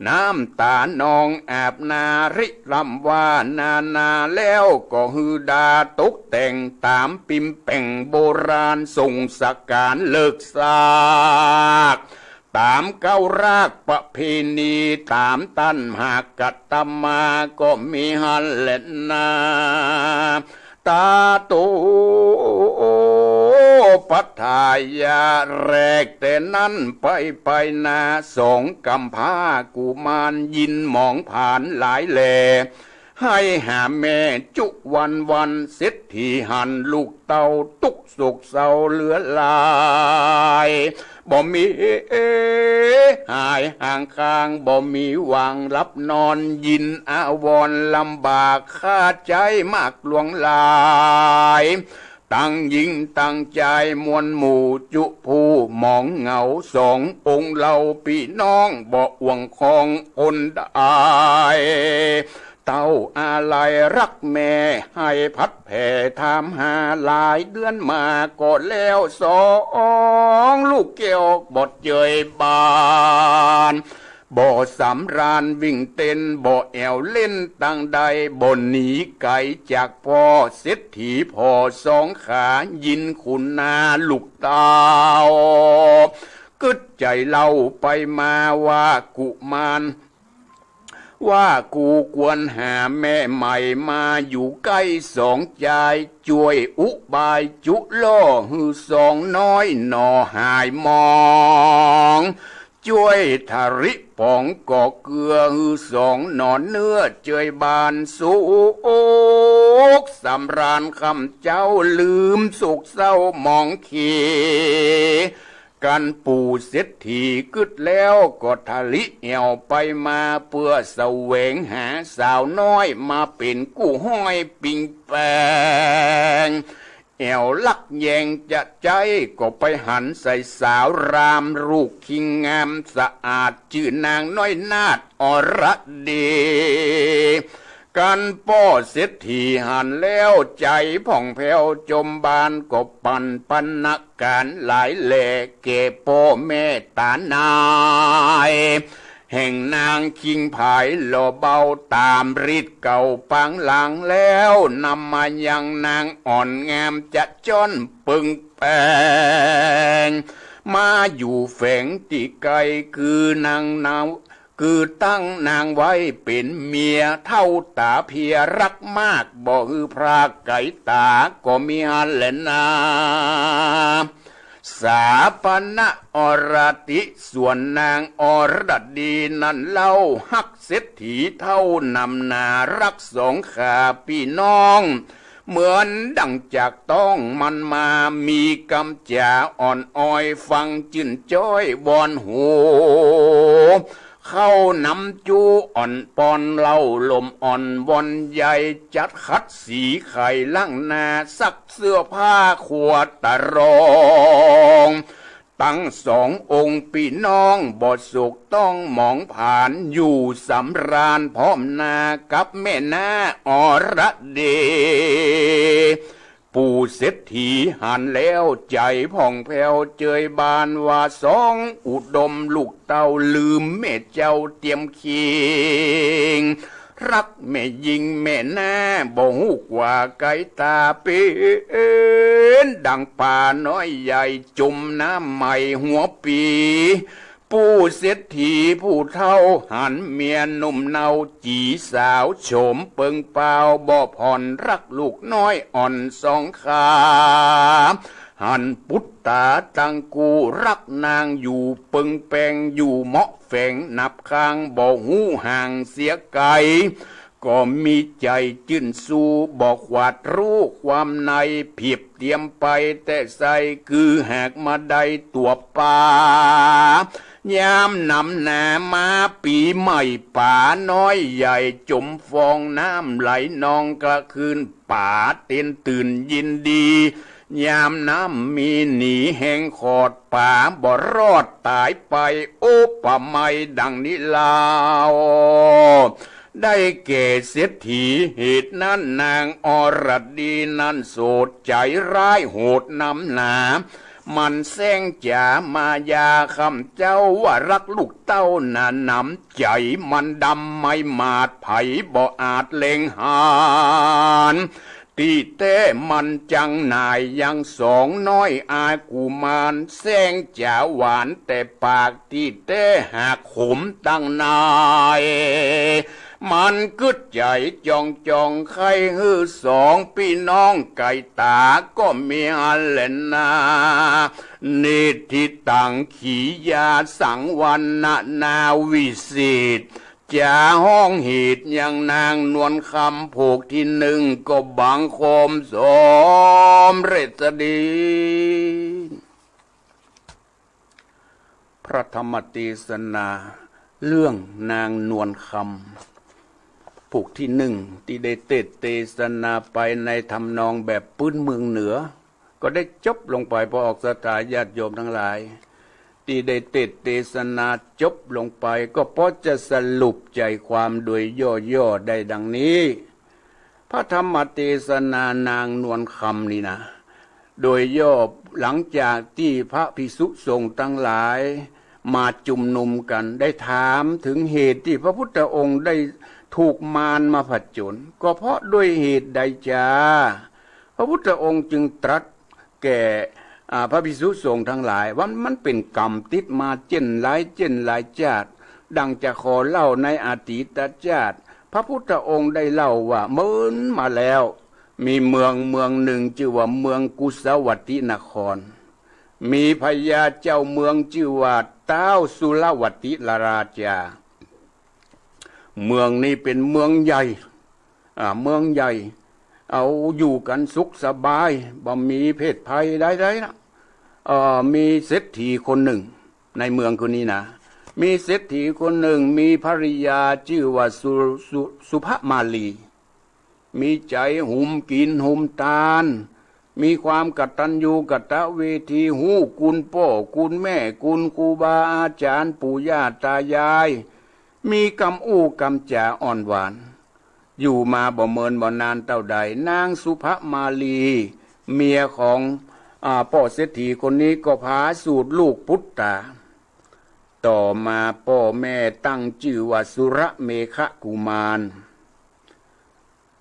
น้ำต๋านองอาบนาริรำว่านานา แล้วก็หื้อดาตกแต่งต๋ามปิมแป่งโบราณ ส่งสการเลิกซาก ต๋ามเก๊ารากประเพณี ต๋ามต้านหากกัตมาก็มีหั้นแลนา ต๋าโตปัฏฐายา แรกแต่นั้นไปไปนา สองกำพร้ากุมาร ยินหมองผานหลายแล ไห้หาแม่จุวันวัน เศรษฐีหันลูกเต้า ตุ๊กข์โศกเศร้าเหลือหลาย บ่มีหายห่างคาง บ่มีหว่างหลับนอน ยินอาวรณ์ลำบาก คาใจ๋มากหลวงหลาย ตังหญิงตังจายมวลหมู่จุผู้หมองเหงา สององค์เหล่าปี้น้อง บ่อ่วงคองอนใด เต้าอาลัยฮักแม่ ไห้ผัดแผ่ถามหา หลายเดือนมาก็แล้ว สองลูกแก้วบ่เจยบาน บ่สำราญวิ่งเต้น บ่แอ่วเล่นตังใด บ่หนีไก๋จากพ่อ เศรษฐีผ่อสองขา ยินคุณนาลูกเต้า กึ๊ดใจ๋เล่าไปมาว่ากุมาร ว่ากูควรหาแม่ใหม่มาอยู่ใก้สองจาย จ้วยอุบายจุล่อหื้อสองน้อยหน่อหายมอง จ้วยถริป๋องก่อเกื้อหื้อสองหน่อเนื้อเจยบานสุขสำราญค่ำเจ๊า ลืมโศกเศร้าหมองเข กันปู่เศรษฐีกึ๊ดแล้วก็ถริแอ่วไปมา เปื้อแสวงหาสาวน้อยมาเป๋นกู้ฮ้อยปิงแปง แอ่วลักแยงจะใจ๊ก็ไปหันใส่สาวราม ลูกคิงงามสะอาด จื้อนางน้อยนาฏอรดี กันป้อเศรษฐีหันแล้วใจ๋ผ่องแผ้วจมบาน ก็ปั่นปัณณการหลายแหล่แก่ป้อแม่ต๋านาย แห่งนางคิงผายหล่อเบาต๋ามฤทธิ์เก่าปางหลังแล้ว นำมายังนางอ่อนงามจะจ้อนเปิงแปง มาอยู่แฝงตี้ใก้ คือนางนาว คือตั้งนางไว้เป๋นเมีย เฒ่าต๋าเพียรักมาก บ่หื้อพรากไก๋ต๋าก็มีหั้นแลนา สาปณะอรติ ส่วนนางอรดีนั้นเล่า ฮักเศรษฐีเฒ่าหนำหนา ฮักสองข้าปี้น้อง เหมือนดั่งจากต้องมันมา มีกำจ๋าอ่อนอ้อย ฟังจื้นจ้อยวอนหู เข้านำจูอ่อนปอน เล่าลมอ่อนวอนใย จัดขัดสีไข่ล้างหน้า ซักเสื้อผ้าครัวตะรอง ตังสององค์ปี้น้องบ่โศกต้องหมองผาน อยู่สำราญพร้อมหน้ากับแม่นาอรดี ปู่เศรษฐีหันแล้วใจ๋ผ่องแผ้วเจยบานว่า สองอุดมลูกเต้า ลืมแม่เจ้าเตียมคิง ฮักแม่ญิงแม่นาบ่ฮู้กว่าไก๋ต๋า เป๋นดั่งป๋าน้อยใหญ่ จมน้ำใหม่หัวปี ปู่เศรษฐีผู้เฒ่าหันเมียหนุ่มเนา จี๋สาวโฉมเปิงเปล่า บ่ผ่อนฮักลูกน้อยอ่อนสองข้า หันปุตต๋าตังกู้ ฮักนางอยู่เปิงแปง อยู่เหมาะแฝงนับข้าง บ่ฮู้ห่างเสียไก๋ ก็มีใจ๋จื้นสู้ บ่ขวาดฮู้ความใน เผียบเตียมไปแต่ใส คือหากมาได้ตั๋วป๋า ยามหนำหนามาปี๋ใหม่ ป๋าน้อยใหญ่จมฟอง น้ำไหลนองกระคืน ป๋าเต้นตื่นยินดี ยามน้ำมีหนีแฮงขอด ป๋าบ่รอดต๋ายไป อุปไมยดั่งนี้เล่า ได้แก่เศรษฐี เหตุนั้นนางอรดีนั้นโสด ใจ๋ฮ้ายโหดหนำหนา มันแสร้งจ๋ามายาคำเจ้าว่าฮักลูกเต้าหนาหนำ ใจ๋มันดำไม้หมาด ใผบ่อาจเล็งหัน ตี้แต๊มันจั้งหน่ายยังสองน้อยอากุมาร แสร้งจ๋าหวานแต่ปาก ตี้แต๊หากขมตังใน มันกึ๊ดใจ๋จ่องๆ ใค่หื้อสองปี้น้องไก่ต๋าก็มีอันแลนา นิทธิตัง ขียาสัง วรรณนาวิเศษ จ๋าฮ้องเหตุยังนางนวลคำ ผูกตี้นึ่งก็บังคมสมเร็จดี พระธรรมเตสนาเรื่องนางนวลคำ ผูกตี้นึ่ง ตี้ได้เตสน์เตสนาไปในทำนองแบบปื๊นเมืองเหนือ ก็ได้จบลงไป ปอออกศรัทธาญาติโยมตังหลาย ตี้ได้เตสน์เตสนาจบลงไป ก็ปอจะสรุปใจ๋ความโดยย่อๆ ได้ดังนี้ พระธรรมเตสนานางนวลคำนี่นะ โดยย่อหลังจากตี้พระภิกษุสงฆ์ตังหลายมาจุมนุมกั๋น ได้ถามเถิงเหตุตี้พระพุทธองค์ได้ถูกมารมาผจญ ก็เพราะด้วยเหตุใดจา พระพุทธองค์จึงตรัสแก่ อ่า พระภิกษุสงฆ์ตังหลายว่ามันเป๋นกรรมติดมาเจ้นหลายเจ้นหลายจาติ ดังจะขอเล่าในอดีตจาติ พระพุทธองค์ได้เล่าว่าเมินมาแล้ว มีเมืองเมืองนึ่งจื้อว่าเมืองกุสวัตตินคร มีพญาเจ้าเมืองจื้อว่าต้าวสุรวัตติราชา เมืองนี้เป๋นเมืองใหญ่ อ่า เมืองใหญ่ เอาอยู่กั๋นสุขสบาย บ่มีเพศภัยใดๆ นะ เอ่อ มีเศรษฐีคนนึ่ง ในเมืองคนนี้นะ มีเศรษฐีคนนึ่ง มีภริยาจื้อว่าสุ สุ สุภมาลี มีใจ๋หุมกิ๋นหุมตาน มีความกตัญญูกตเวที ฮู้คุณป้อคุณแม่ คุณครูบาอาจ๋ารย์ ปู่ย่าตายาย มีกำอู้กำจ๋าอ่อนหวาน อยู่มาบ่เมินบ่นานเต้าใด นางสุภมาลี เมียของ อ่า ป้อเศรษฐีคนนี้ก็ผาสูติลูกปุตตา ต่อมาป้อแม่ตั้งจื้อว่าสุรเมขกุมาร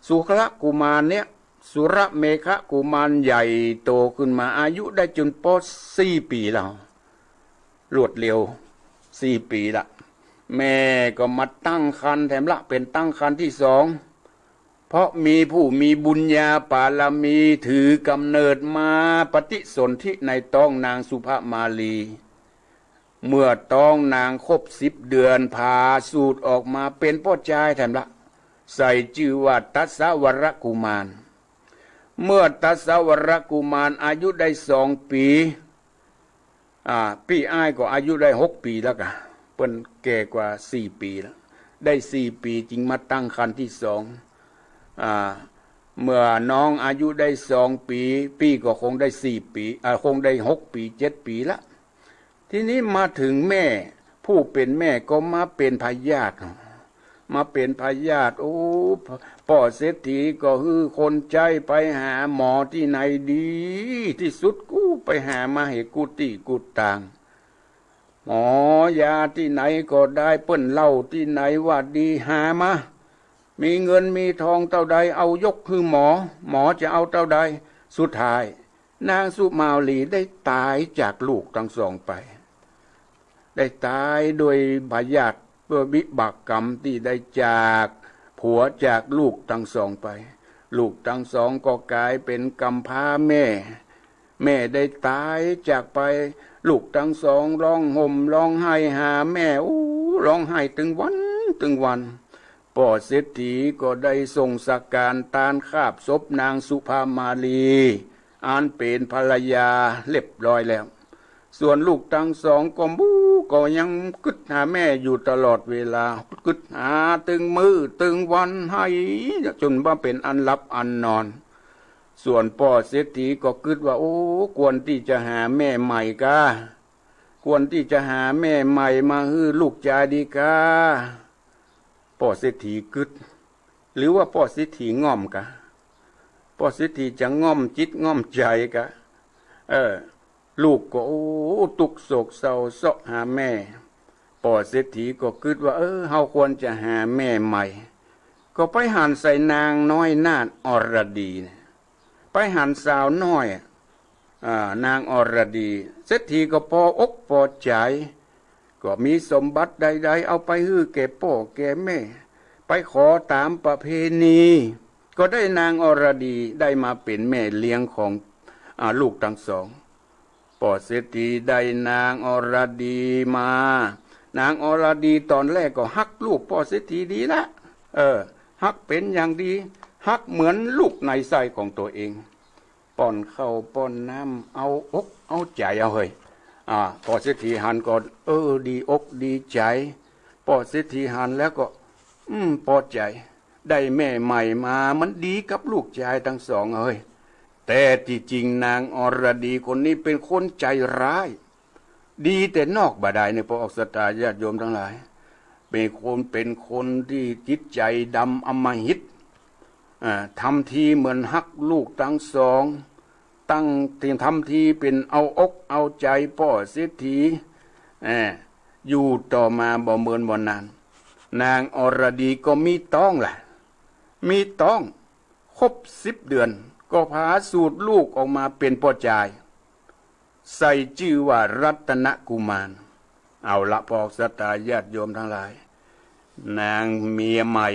สุรกุมารเนี่ย สุรเมขกุมารใหญ่โตขึ้นมา อายุได้จ๋นปอสี่ปี๋แล้ว รวดเร็ว สี่ปี๋ละ แม่ก็มาตั้งครรภ์แถมละ เป๋นตั้งครรภ์ตี้สอง เพราะมีผู้มีบุญญาปารมีถือกำเนิดมาปฏิสนธิในต๊องนางสุภมาลี เมื่อต๊องนางครบสิบเดือน ผาสูติออกมาเป๋นป้อจายแถมละ ใส่จื้อว่าตัสสวรกุมาร เมื่อตัสสวรกุมารอายุได้สองปี๋ อ่า ปี้อ้ายก็อายุได้หกปี๋แล้วกะ เปิ้นแก่กว่าสี่ปี๋แล้ว ได้สี่ปี๋จึงมาตั้งครรภ์ตี้สอง อ่า เมื่อน้องอายุได้สองปี๋ ปี้ก็คงได้สี่ปี๋ อ่า คงได้หกปี๋ เจ็ดปี๋ละ ทีนี้มาเถิงแม่ ผู้เป๋นแม่ก็มาเป๋นพยาธิ มาเป๋นพยาธิ โอ้ ป้อเศรษฐีก็หื้อคนใจ๊ไปหาหมอตี้ไหนดีตี้สุด กู้ไปหามาหื้อกู้ตี้กู้ตาง หมอยาตี้ไหนก็ได้ เปิ้นเล่าตี้ไหนว่าดี หามา มีเงินมีทองเต้าใดเอายกหื้อหมอ หมอจะเอาเต้าใด สุดท้าย นางสุมาลีได้ต๋ายจากลูกตังสองไป ได้ต๋ายด้วยพยาธิ ด้วยวิบากกรรมตี้ได้จากผัวจากลูกตังสองไป ลูกตังสองก็ก๋ายเป๋นกำพร้าแม่ แม่ได้ต๋ายจากไป ลูกตังสองฮ้องห่มฮ้องไห้หาแม่ อู้ ฮ้องไห้ตึงวันตึงวัน ป้อเศรษฐีก็ได้ส่งสการตานคาบศพนางสุภามาลี อันเป๋นภรรยาเรียบร้อยแล้ว ส่วนลูกตังสองก็บู้ก็ยังกึ๊ดหาแม่อยู่ตลอดเวลา กึ๊ดหาตึงมื้อตึงวัน ไห้จ๋นว่าเป๋นอันหลับอันนอน ส่วนป้อเศรษฐีก็กึ๊ดว่า โอ้ ควรตี้จะหาแม่ใหม่ก้า ควรตี้จะหาแม่ใหม่มาหื้อลูกจายดีก้า ป้อเศรษฐีกึ๊ด หรือว่าป้อเศรษฐีง่อมก้า ป้อเศรษฐีจะง่อมจิตง่อมใจ๋ก้า เออ ลูกก็ โอ้ ตุ๊กโศกเศร้าเซาะหาแม่ ป้อเศรษฐีก็กึ๊ดว่า เออ เฮาควรจะหาแม่ใหม่ ก็ไปหันใส่นางน้อยนาฏอรดีเนี่ย ไปหันสาวน้อย อ่า นางอรดี เศรษฐีก็ปออกปอใจ๋ ก็มีสมบัติใดๆ เอาไปหื้อแก่ป้อแก่แม่ ไปขอต๋ามประเพณี ก็ได้นางอรดีได้มาเป๋นแม่เลี้ยงของ อ่า ลูกตังสอง ป้อเศรษฐีได้นางอรดีมา นางอรดีต๋อนแรกก็ฮักลูกป้อเศรษฐีดีละ เออ ฮักเป๋นอย่างดี ฮักเหมือนลูกในไส้ของตั๋วเอง ป้อนข้าวป้อนน้ำ เอาอกเอาใจ๋เอาเฮ้ย อ่า ป้อเศรษฐีหันก็ เออ ดีอกดีใจ๋ ป้อเศรษฐีหันแล้วก็ อืม ปอใจ๋ ได้แม่ใหม่มา มันดีกับลูกจายตังสองเฮ้ย แต่ตี้จริงนางอรดีคนนี้เป๋นคนใจ๋ร้าย ดีแต่นอกบ่ดายเนี่ย ป้อออกศรัทธาญาติโยมตังหลาย เป๋นคน เป๋นคนตี้จิตใจ๋ดำอำมหิต อ่า ทำทีเหมือนฮักลูกตังสอง ตั้งที ทำทีเป๋นเอาอกเอาใจ๋ป้อเศรษฐี เอ่อ อยู่ต่อมาบ่เมินบ่นาน นางอรดีก็มีต๊องละ มีต๊อง ครบสิบเดือน ก็ผาสูติลูกออกมาเป๋นป้อจาย ใส่จื้อว่ารัตนกุมาร เอาละ ป้อออกศรัทธาญาติโยมตังหลาย นางเมียใหม่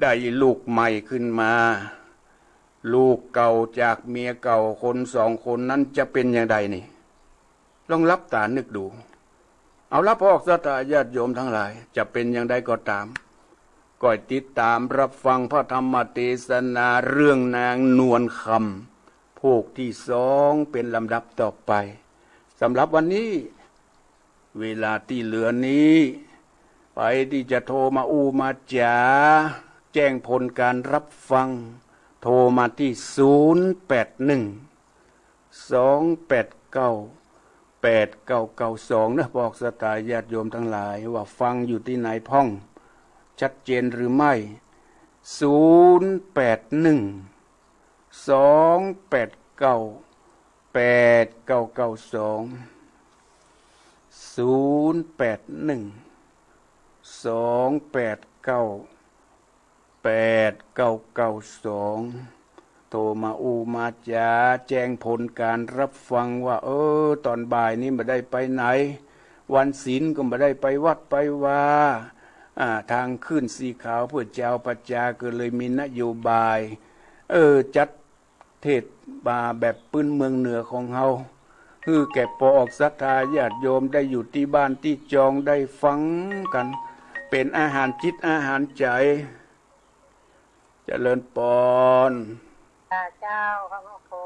ได้ลูกใหม่ขึ้นมา ลูกเก่าจากเมียเก่าคนสองคนนั้นจะเป๋นอย่างใดนี่ ลองหลับต๋านึกดู เอาละ ป้อออกศรัทธาญาติโยมตังหลาย จะเป๋นอย่างใดก็ต๋าม ก็ติดต๋ามรับฟังพระธรรมเตสนาเรื่องนางนวลคำ ผูกตี้สองเป๋นลำดับต่อไป สำหรับวันนี้ เวลาตี้เหลือนี้ ใผตี้จะโทรมาอู้มาจ๋า แจ้งผลก๋านรับฟัง โทรมาตี้ ศูนย์แปดหนึ่ง สองแปดเก้า แปดเก้าเก้าสอง เนาะ ป้อออกศรัทธาญาติโยมตังหลาย ว่าฟังอยู่ตี้ไหนพ่อง ชัดเจนหรือไม่ ศูนย์แปดหนึ่ง สองแปดเก้า แปดเก้าเก้าสอง ศูนย์แปดหนึ่ง สองแปดเก้า แปดเก้าเก้าสอง โทรมาอู้มาจ๋า แจ้งผลก๋านรับฟังว่า เออ ต๋อนบ่ายนี้บ่ได้ไปไหน วันศีลก็บ่ได้ไปวัดไปวา อ่า ตางคลื่นสีขาวเปื้อจาวประจาก็เลยมีนโยบาย เออ จัด เทศน์มาแบบปื้นเมืองเหนือของเฮา หื้อแก่ป้อออกศรัทธาญาติโยมได้อยู่ตี้บ้านตี้จองได้ฟังกั๋น เป๋นอาหารจิตอาหารใจ๋ เจริญปอน ค่ะเจ้า พระครู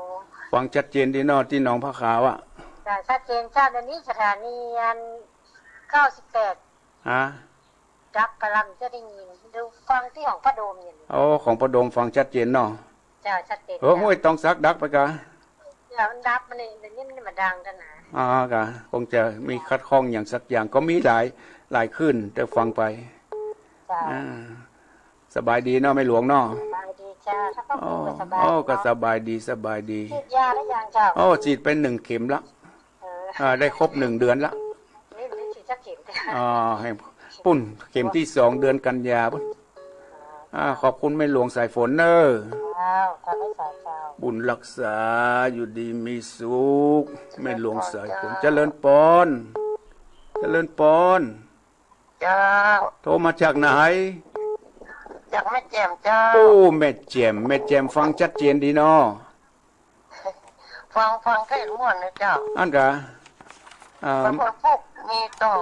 ฟังชัดเจนดีเนาะ ตี้หนองผ้าขาวอะ ค่ะ ชัดเจนเจ้า เดี๋ยวนี้สถานีอัน เก้าสิบแปด ฮะ ดับกำลังจะได้ยิน ดูฟังตี้ของป้าโดมอยู่นี่ โอ้ ของป้าโดมฟังชัดเจนเนาะ เจ้า ชัดเจน เออ เจ้า ห้วยตองสักดับไปกะ เจ้า มันดับมานี่ เดี๋ยวนี้มันมาดังกันนะ อ๋อกะ คงจะมีขัดข้องอย่างสักอย่าง ก็มีหลาย หลายคลื่น แต่ฟังไป เจ้า อ่า สบายดีเนาะ แม่หลวงเนาะ สบายดีเจ้า ถ้าครอบครัว โอ้ สบาย โอ้ ก็ เนาะ สบายดี สบายดี ฉีดยาแล้วยังเจ้า โอ้ ฉีดไปหนึ่งเข็มละ เออ อ่า ได้ครบหนึ่งเดือนละ นี่ นี่ฉีดสักเข็มเถอะ อ๋อ แห่งปุ้น เข็มตี้สองเดือนกันยาปุ้น อ่า ขอบคุณแม่หลวงสายฝนเนอะ เจ้า ขอบคุณเจ้า บุญรักษา อยู่ดีมีสุข แม่หลวงสายฝน เจริญปอน เจริญปอน เจ้า โทรมาจากไหน จากแม่แจ่มเจ้า โอ้ แม่แจ่ม แม่แจ่มฟังชัดเจนดีเนาะ ฟัง ฟังเทศน์ม่วนนะเจ้า อั้นกะ อ่า วันพุธมีต่อ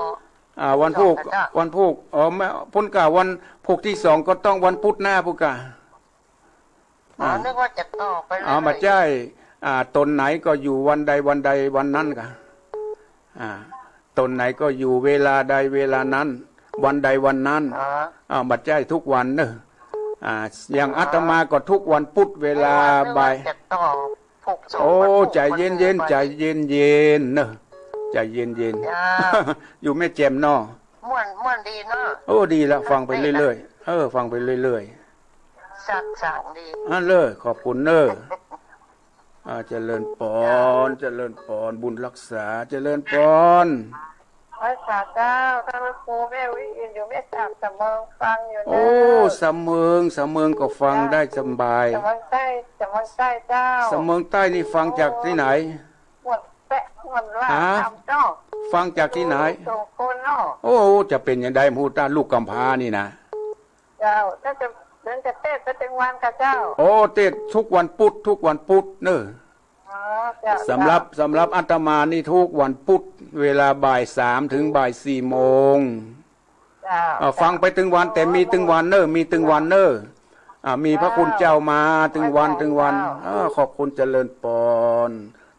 อ่า วันพุธ ต่อเจ้า วันพุธ อ๋อ แม่ ปุ้นกะวันพุธตี้สองก็ต้องวันพุธหน้าปุ้นกะ อ๋อ อ่า นึกว่าจะต่อไปเรื่อยๆ อ่า บ่ใจ้ อ่า ต๋นไหนก็อยู่วันใดวันใดวันนั้นกะ อ่า ต๋นไหนก็อยู่เวลาใดเวลานั้น วันใดวันนั้น อ๋อ อ่า บ่ใจ้ทุกวันเนอะ อ่า อย่างอาตมาก็ทุกวันพุธเวลา ไม่ว่า ไม่ว่า บ่าย จะต่อ พุธสอง โอ้ วันพุธ ใจ๋เย็นๆ วันเสาร์ ใจ๋เย็นๆ เนอะ ใจ๋เย็นๆ จ้า อยู่แม่แจ่มเนาะ ม่วน ม่วนดีเนาะ โอ้ ดีละ ฟังไปเรื่อยๆ เออ ฟังไปเรื่อยๆ สร้างสรรค์ดี อั้นเลย ขอบคุณเนอะ อ่า เจริญปอน เจริญปอน บุญรักษา เจริญปอน ไหว้สาเจ้า ต้านพระครู แม่อุ๊ยอินอยู่แม่สอด สำเริงฟังอยู่เน่อ โอ้ สำเริง สำเริงก็ฟังได้สบาย สำเริงใต้ สำเริงใต้เจ้า สำเริงใต้นี่ฟังจากตี้ไหน โอ้ หมดแปะหมดละ ฮะ สามเจ้า ฟังจากตี้ไหน โอ้ สองคนเนาะ โอ้ จะเป๋นจะใด บ่ฮู้ ต้านลูกกำพร้านี่นะ เจ้า น่าจะ น่าจะเตศน์ไปตึงวันก่อเจ้า โอ้ เตศน์ทุกวันปุธ ทุกวันปุธเน่อ อ๋อ เจ้า สำหรับ เจ้า สำหรับอาตมานี่ทุกวันปุธ เวลาบ่ายสามเถิงบ่ายสี่โมง เจ้า อ่า ฟังไปตึงวัน เจ้า แต่มีตึงวันเน่อ มีตึงวันเน่อ อ่า มีพระคุณเจ้ามาตึงวัน เจ้า ตึงวัน เจ้า อ่า ขอบคุณ เจริญปอน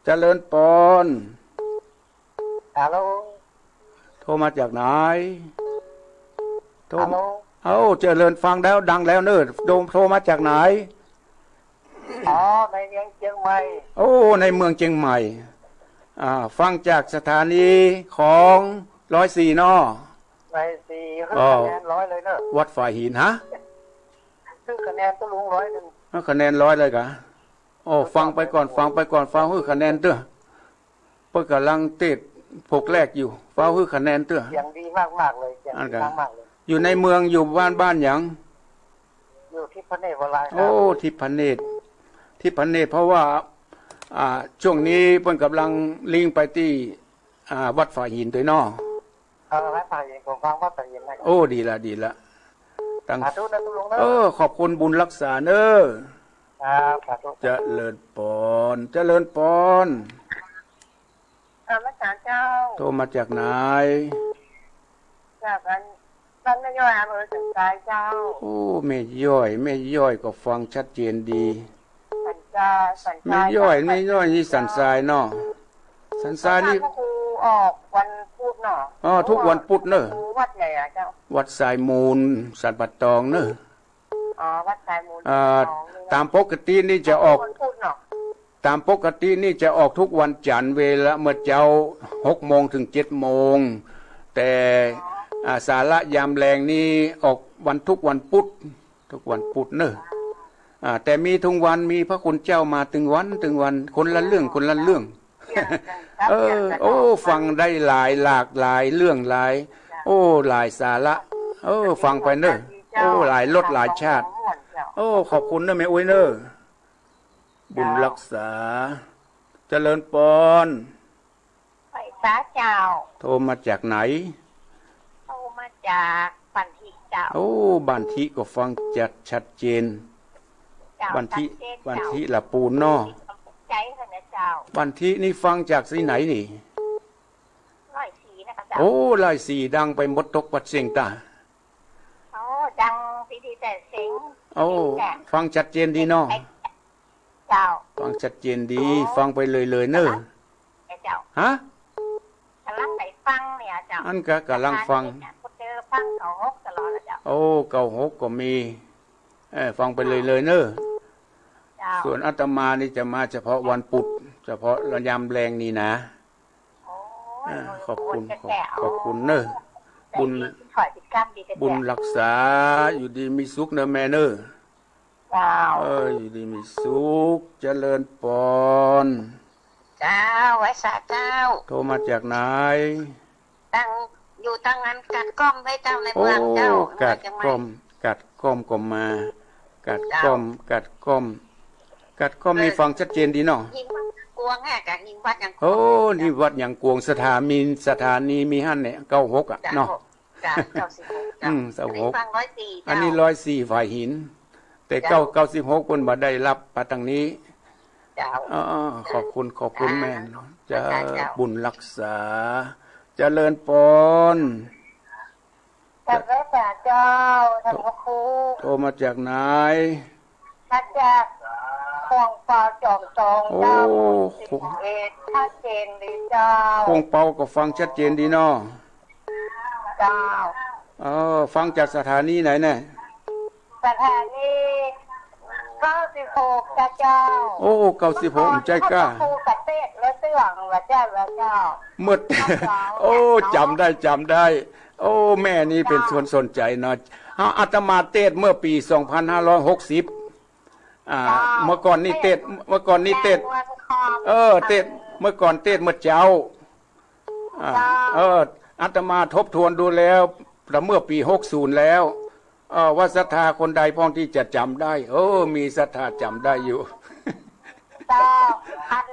เจริญปอน ฮัลโหล โทรมาจากไหน โทร ฮัลโหล เอ้า เจริญ ฟังแล้ว ดังแล้วเน่อ โทร โทรมาจากไหน อ๋อ ในเมืองเจียงใหม่ โอ้ ในเมืองเจียงใหม่ อ่า ฟังจากสถานีของร้อยสี่เนาะ ร้อยสี่ อ๋อ คะแนนร้อยเลยเน่อ วัดฝายหิน ฮะ หื้อคะแนนตุ๊ลุงร้อยหนึ่ง หื้อคะแนนร้อยเลยกา โอ้ ฟังไปก่อน ฟังไปก่อน ฟังหื้อคะแนนเต๊อะ เปิ้นก่ำลังเตศน์ปกแรกอยู่ ฟ้าวหื้อคะแนนเต๊อะ เสียงดีมากๆ เลย เสียงดีมากๆ เลย อยู่ในเมือง อยู่บ้าน บ้านหยัง อยู่ทิพเนตรวราราม โอ้ ทิพเนตร ทิพเนตร เพราะว่า อ่า ช่วงนี้เปิ้นก่ำลังลิงก์ไปตี้ อ่า วัดฝายหินตวยเนาะ เออ วัดฝายหิน ผมฟังวัดฝายหินนะ โอ้ ดีละ ดีละ ตัง สาธุนะตุ๊ลุงเน่อ เออ ขอบคุณ บุญรักษาเน่อ ครับ สาธุ เจริญปอน เจริญปอน อ่า พระอาจารย์เจ้า โทรมาจากไหน จากบ้าน บ้านแม่ย้อย อำเภอสันทรายเจ้า โอ้ แม่ย้อย แม่ย้อยก็ฟังชัดเจนดี สันทราย สันทราย แม่ย้อย แม่ย้อยนี่สันทรายเนาะ สันทรายนี่ พระครูออกวันพุธเนาะ อ๋อ ทุกวันพุธเน่อ วัดไหนอะเจ้า วัดทรายมูล สันป่าตองเน่อ อ๋อ วัดทรายมูล อ่า ตามปกตินี่จะออก ตามปกตินี่จะออกทุกวันจันทร์ เวลาเมื่อเจ๊า หกโมงเถิงเจ็ดโมง แต่ อ่า สาระยามแลงนี่ออกวัน ทุกวันพุธ ทุกวันพุธเน่อ อ่า แต่มีตึงวัน มีพระคุณเจ้ามาตึงวัน ตึงวัน คนละเรื่อง คนละเรื่อง เออ โอ้ ฟังได้หลาย หลากหลายเรื่องหลาย โอ้ หลายสาระ เออ ฟังไปเน่อ โอ้ หลายรสหลายชาติ โอ้ ขอบคุณเน่อแม่อุ๊ยเน่อ บุญรักษา เจริญปอน ไหว้สาเจ้า โทรมาจากไหน โทรมาจากบ้านทิเจ้า โอ้ บ้านทิก็ฟังชัด ชัดเจน เจ้า บ้านทิ ชัดเจนเจ้า บ้านทิละปูนเนาะ ใจขนาดเจ้า บ้านทินี่ฟังจากตี้ไหนนี่ ร้อยสี่นะคะเจ้า โอ้ ร้อยสี่ดังไปหมดตกวัดเสียงตา โอ้ ดังตี้ดีแต่เสียง โอ้ ดีแต่ ฟังชัดเจนดีเนาะ เจ้า ฟังชัดเจนดี อ๋อ ฟังไปเลยๆ เน่อ เจ้า ฮะ ก่ำลังได้ฟังเนี่ยเจ้า อันก็ก่ำลังฟัง เจอฟังเก้าหกตลอดเลยเจ้า โอ้ เก้าหกก็มี เออ ฟังไปเลยๆ เน่อ เจ้า ส่วนอาตมานี่จะมาเฉพาะวันพุธ เฉพาะยามแลงนี่นะ โอ้ย อ่า ขอบคุณ ขอบ ขอบคุณเน่อ บุญ บุญรักษา อยู่ดีมีสุขเน่อแม่เน่อ เจ้า เออ อยู่ดีมีสุข เจริญปอน เจ้า ไหว้สาเจ้า โทรมาจากไหน ตัง อยู่ตังอันกาดก้อมไว้เจ้า ในเมืองเจ้า โอ้ กาดก้อม กาดก้อมก็มา กาดก้อม เจ้า กาดก้อม กาดก้อมนี่ เออ ฟังชัดเจนดีเนาะ นี่วัดยังกวงอะ กาดนี่วัดยังกวง โอ้ นี่วัดยังกวง สถานี สถานีมีหั้นเนี่ย เก้าหกอะ เจ้า เนาะ เก้าสิบหก อืม เก้าสิบหก อันนี้ฟังร้อยสี่ อันนี้ เจ้า ร้อยสี่ฝายหิน แต่ เจ้า เก้า เก้าสิบหกเปิ้นบ่ได้รับมาตางนี้ เจ้า อ๋อ ขอบคุณ ขอบคุณ อ่า แม่เนาะ เจ้า เจ้า บุญรักษา เจริญปอน กราบไหว้สาเจ้า ท่านพระครู โทรมาจากไหน มาจากขวงเปาจ๋อมตอง โอ้ เจ้า หมู่สิบเอ็ด ชัดเจนดีเจ้า ขวงเปาก็ฟังชัดเจนดีเนาะ เจ้า เออ ฟังจากสถานีไหนเนี่ย สถานี เก้าสิบหก จ้ะเจ้า โอ้ เก้าสิบหก เมื่อก่อน ใจ้ก้า เขาก็ปูกระเตดและเตื้องว่าเจ้า ว่าเจ้า เมื่อ เจ้า โอ้ จำได้ จำได้ โอ้ แม่นี่เป๋น เจ้า คนสนใจ๋เนาะ เอา อาตมาเตศน์เมื่อปี๋สองพันห้าร้อยหกสิบ อ่า เจ้า เมื่อก่อนนี่เตสน์ เมื่อก่อนนี่เตสน์ เตสน์วันคอม เออ เตสน์ เมื่อก่อนเตสน์เมื่อเจ๊า อ่า เจ้า เออ อาตมาทบทวนดูแล้ว แต่เมื่อปี๋หกศูนย์แล้ว เออ ว่าศรัทธาคนใดพ่องที่จะจ๋ำได้ เออ มีศรัทธาจ๋ำได้อยู่ เจ้า อัน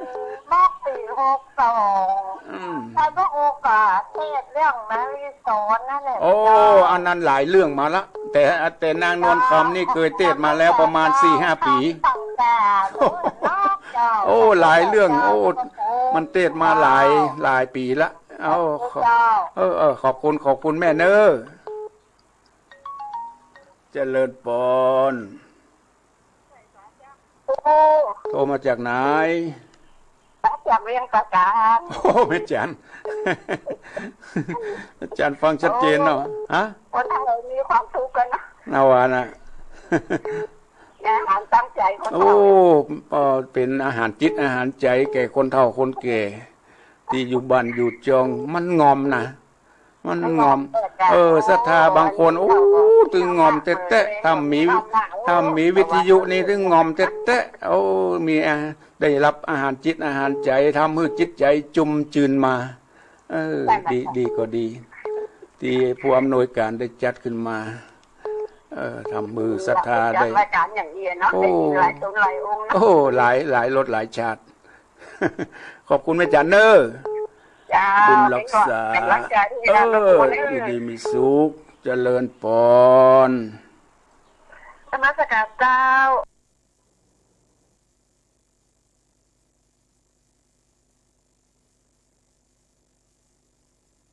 เมื่อปี๋หกสอง อืม ท่านพระครูก็เตสน์เรื่องมะลิสอนนั่นแหละ โอ้ เจ้า อันนั้นหลายเรื่องมาละ แต่ แต่นางนวลคำนี่เกยเตสน์มาแล้วประมาณสี่ห้าปี๋ ตั้งแต่โน่นเนาะเจ้า โอ้ หลายเรื่อง โอ้ มันเตสน์มาหลาย หลายปี๋ละ เอ้า เจ้า เออ เออ ขอบคุณ ขอบคุณแม่เน้อ เจริญปอน โอ้ โทรมาจากไหน มาจากเวียงป่าก๋าน โอ้ แม่จัน แม่จันฟังชัดเจนเนาะ ฮะ คนไทยมีความสุขกั๋นนะ เอาวะนะ อาหารต๋ามใจ๋คน โอ้ เฒ่า เอ่อ เป๋นอาหารจิตอาหารใจ๋แก่คนเฒ่าคนแก่ ตี้อยู่บ้านอยู่จอง มันง่อมนะ มันง่อม เออ ศรัทธาบางคน โอ้ ตึงง่อมแต๊ๆ ถ้ามี ถ้ามีวิทยุนี่ตึงง่อมแต๊ๆ โอ้ มีอา ได้ฮับอาหารจิตอาหารใจ๋ ทำหื้อจิตใจ๋จุ่มจืนมา เออ ดี ดีก็ดี ตี้ผู้อำนวยก๋านได้จัดขึ้นมา เออ ทำหื้อศรัทธาได้ รายก๋านอย่างอี้เนาะ โอ้ ได้ยินหลายต๋นหลายองค์เนาะ โอ้ หลาย หลายรสหลายชาติ ขอบคุณแม่จันเน้อ เจ้า บุญรักษา เป๋นก๋ำลังใจ๋หื้อ เออ ทุกคนเน้อ อยู่ดีมีสุข เจริญปอน นมัสก๋านเจ้า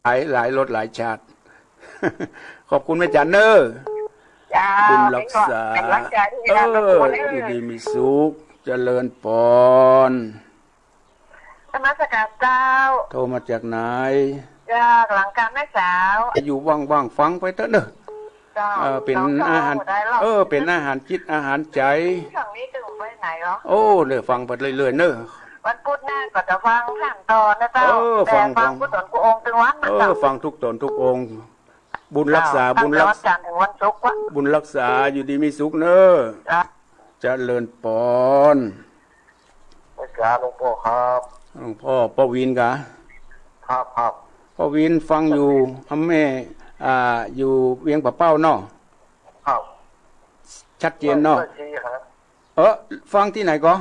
หลาย หลายรสหลายชาติ ขอบคุณแม่จันเน้อ เจ้า บุญรักษา เป๋นก๋ำลังใจ๋หื้อ เออ ทุกคนเน้อ อยู่ดีมีสุข เจริญปอน นมัสก๋านเจ้า โทรมาจากไหน จากหลังกาแม่สาว อยู่ว่างๆ ฟังไปเต๊อะเน้อ เจ้า เออ เป๋นอาหาร เออ เป๋นอาหารจิตอาหารใจ๋ ช่วงนี้จะไปไหนเหรอ โอ้ เน้อ ฟังไปเรื่อยๆ เน้อ วันพุธหน้าก็จะฟังถามต่อนะเจ้า เออ ฟัง แต่ฟัง ฟัง ทุกต๋นกู้องค์ตึงวันนะ เออ เจ้า ฟังทุกต๋นทุกองค์ บุญรักษา เจ้า บุญรักษา ตั้งแต่วันจันทร์ถึงวันศุกร์วะ บุญรักษา อยู่ดีมีสุขเน้อ เจ้า เจริญปอน นมัสก๋านหลวงป้อครับ หลวงป้อ ป้อวินกา ครับ ครับ ป้อวินฟังอยู่ อำแม่ อ่า อยู่เวียงป่าเป้าเนาะ ครับ ชัดเจนเนาะ ร้อยสี่ครับ เออ ฟังตี้ไหนก่อ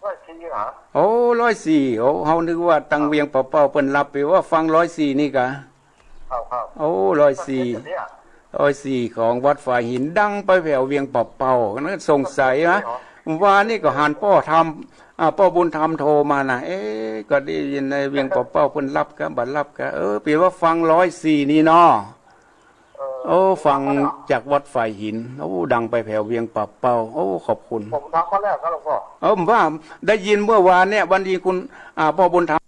ร้อยสี่ครับ โอ้ ร้อยสี่ โอ้ เฮานึกว่าตัง ครับ เวียงป่าเป้าเปิ้นฮับไปว่าฟังร้อยสี่นี่กา ครับ ครับ โอ้ ร้อยสี่ ร้อยสี่ เนี่ย ร้อยสี่ของวัดฝายหิน ดังไปแผวเวียงป่าเป้า นั้นสงสัยนะ อ๋อ วานนี้ก็หันป้อธรรม อ่า ป้อบุญธรรมโทรมานะ เอ๊ะ ก็ได้ยินในเวียงป่าเป้าเปิ้นฮับกา บ่ฮับกา เออ เป๋นว่าฟังร้อยสี่นี่เนาะ เออ โอ้ ฟังจากวัดฝายหิน โอ้ ดังไปแผวเวียงป่าเป้า โอ้ ขอบคุณ ผมทักมาแล้วครับหลวงป้อ เออ ผมว่าได้ยินเมื่อวานเนี่ย วันนี้คุณ อ่า ป้อบุญธรรม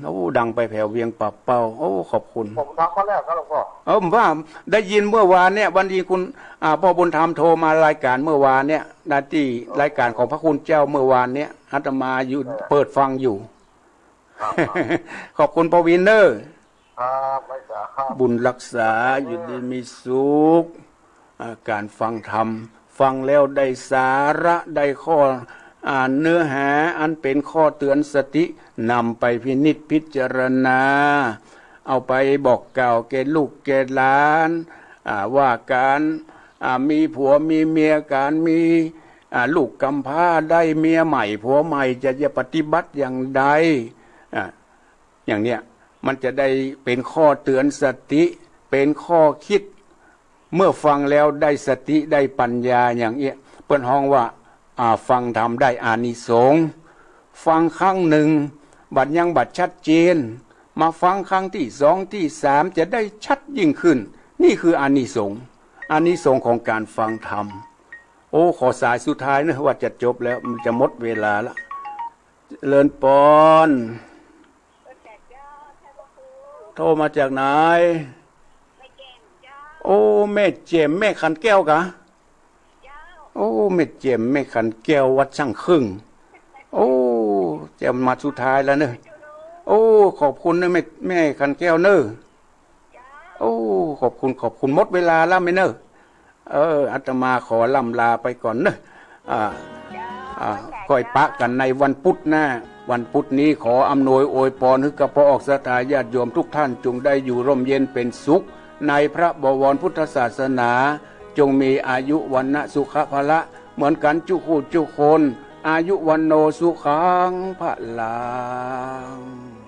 โอ้ ดังไปแผวเวียงป่าเป้า โอ้ ขอบคุณ ผมทักมาแล้วครับหลวงป้อ เออ ผมว่าได้ยินเมื่อวานเนี่ย วันนี้คุณ อ่า ป้อบุญธรรมโทรมารายก๋านเมื่อวานเนี่ย นะ ตี้รายก๋านของพระคุณเจ้าเมื่อวานเนี่ย อาตมาอยู่ เออ เปิดฟังอยู่ ครับ ครับ ขอบคุณป้อวินเน้อ ครับ ไม่สาครับ บุญรักษา อยู่ดีมีสุข อ่า ก๋านฟังธรรม ฟังแล้วได้สาระ ได้ข้อ อ่า เนื้อหาอันเป๋นข้อเตือนสติ นำไปพินิจพิจารณา เอาไปบอกกล่าวแก่ลูกแก่หลาน อ่า ว่าก๋าน อ่า มีผัวมีเมีย ก๋านมี อ่า ลูกกำพร้าได้เมียใหม่ผัวใหม่จะ จะปฏิบัติอย่างใด อ่า อย่างเนี้ย มันจะได้เป๋นข้อเตือนสติ เป๋นข้อคิด เมื่อฟังแล้วได้สติได้ปัญญาอย่างเอี้ย เปิ้นฮ้องว่า อ่า ฟังธรรมได้อานิสงส์ ฟังครั้งหนึ่ง บัดยังบ่ชัดเจน มาฟังครั้งตี้สองตี้สาม จะได้ชัดยิ่งขึ้น นี่คืออานิสงส์ อานิสงส์ของก๋านฟังธรรม โอ้ ขอสายสุดท้ายเน้อ ว่าจะจบแล้ว มันจะหมดเวลาละ เจริญปอน โทรมาจากไหน โอ้ แม่เจม แม่ขันแก้วกา โอ้ แม่เจม แม่ขันแก้ววัดช่างครึ่ง โอ้ จะมาสุดท้ายแล้วเน้อ โอ้ ขอบคุณเน้อ แม่ แม่ขันแก้วเน้อ โอ้ ขอบคุณ ขอบคุณ หมดเวลาแล้วไหมเนอะ เออ อาตมาขอล่ำลาไปก่อนเนอะ อ่า อ่า ค่อยปะกั๋นในวันพุธหน้า วันพุธนี้ขออำนวยอวยปอนหื้อกับป้อออกศรัทธาญาติโยมทุกท่าน จงได้อยู่ร่มเย็นเป็นสุข ในพระบวรพุทธศาสนา จงมีอายุวรรณะสุขะพละ เหมือนกั๋นจุคู่จุคน อายุวัณโณสุขังพลัง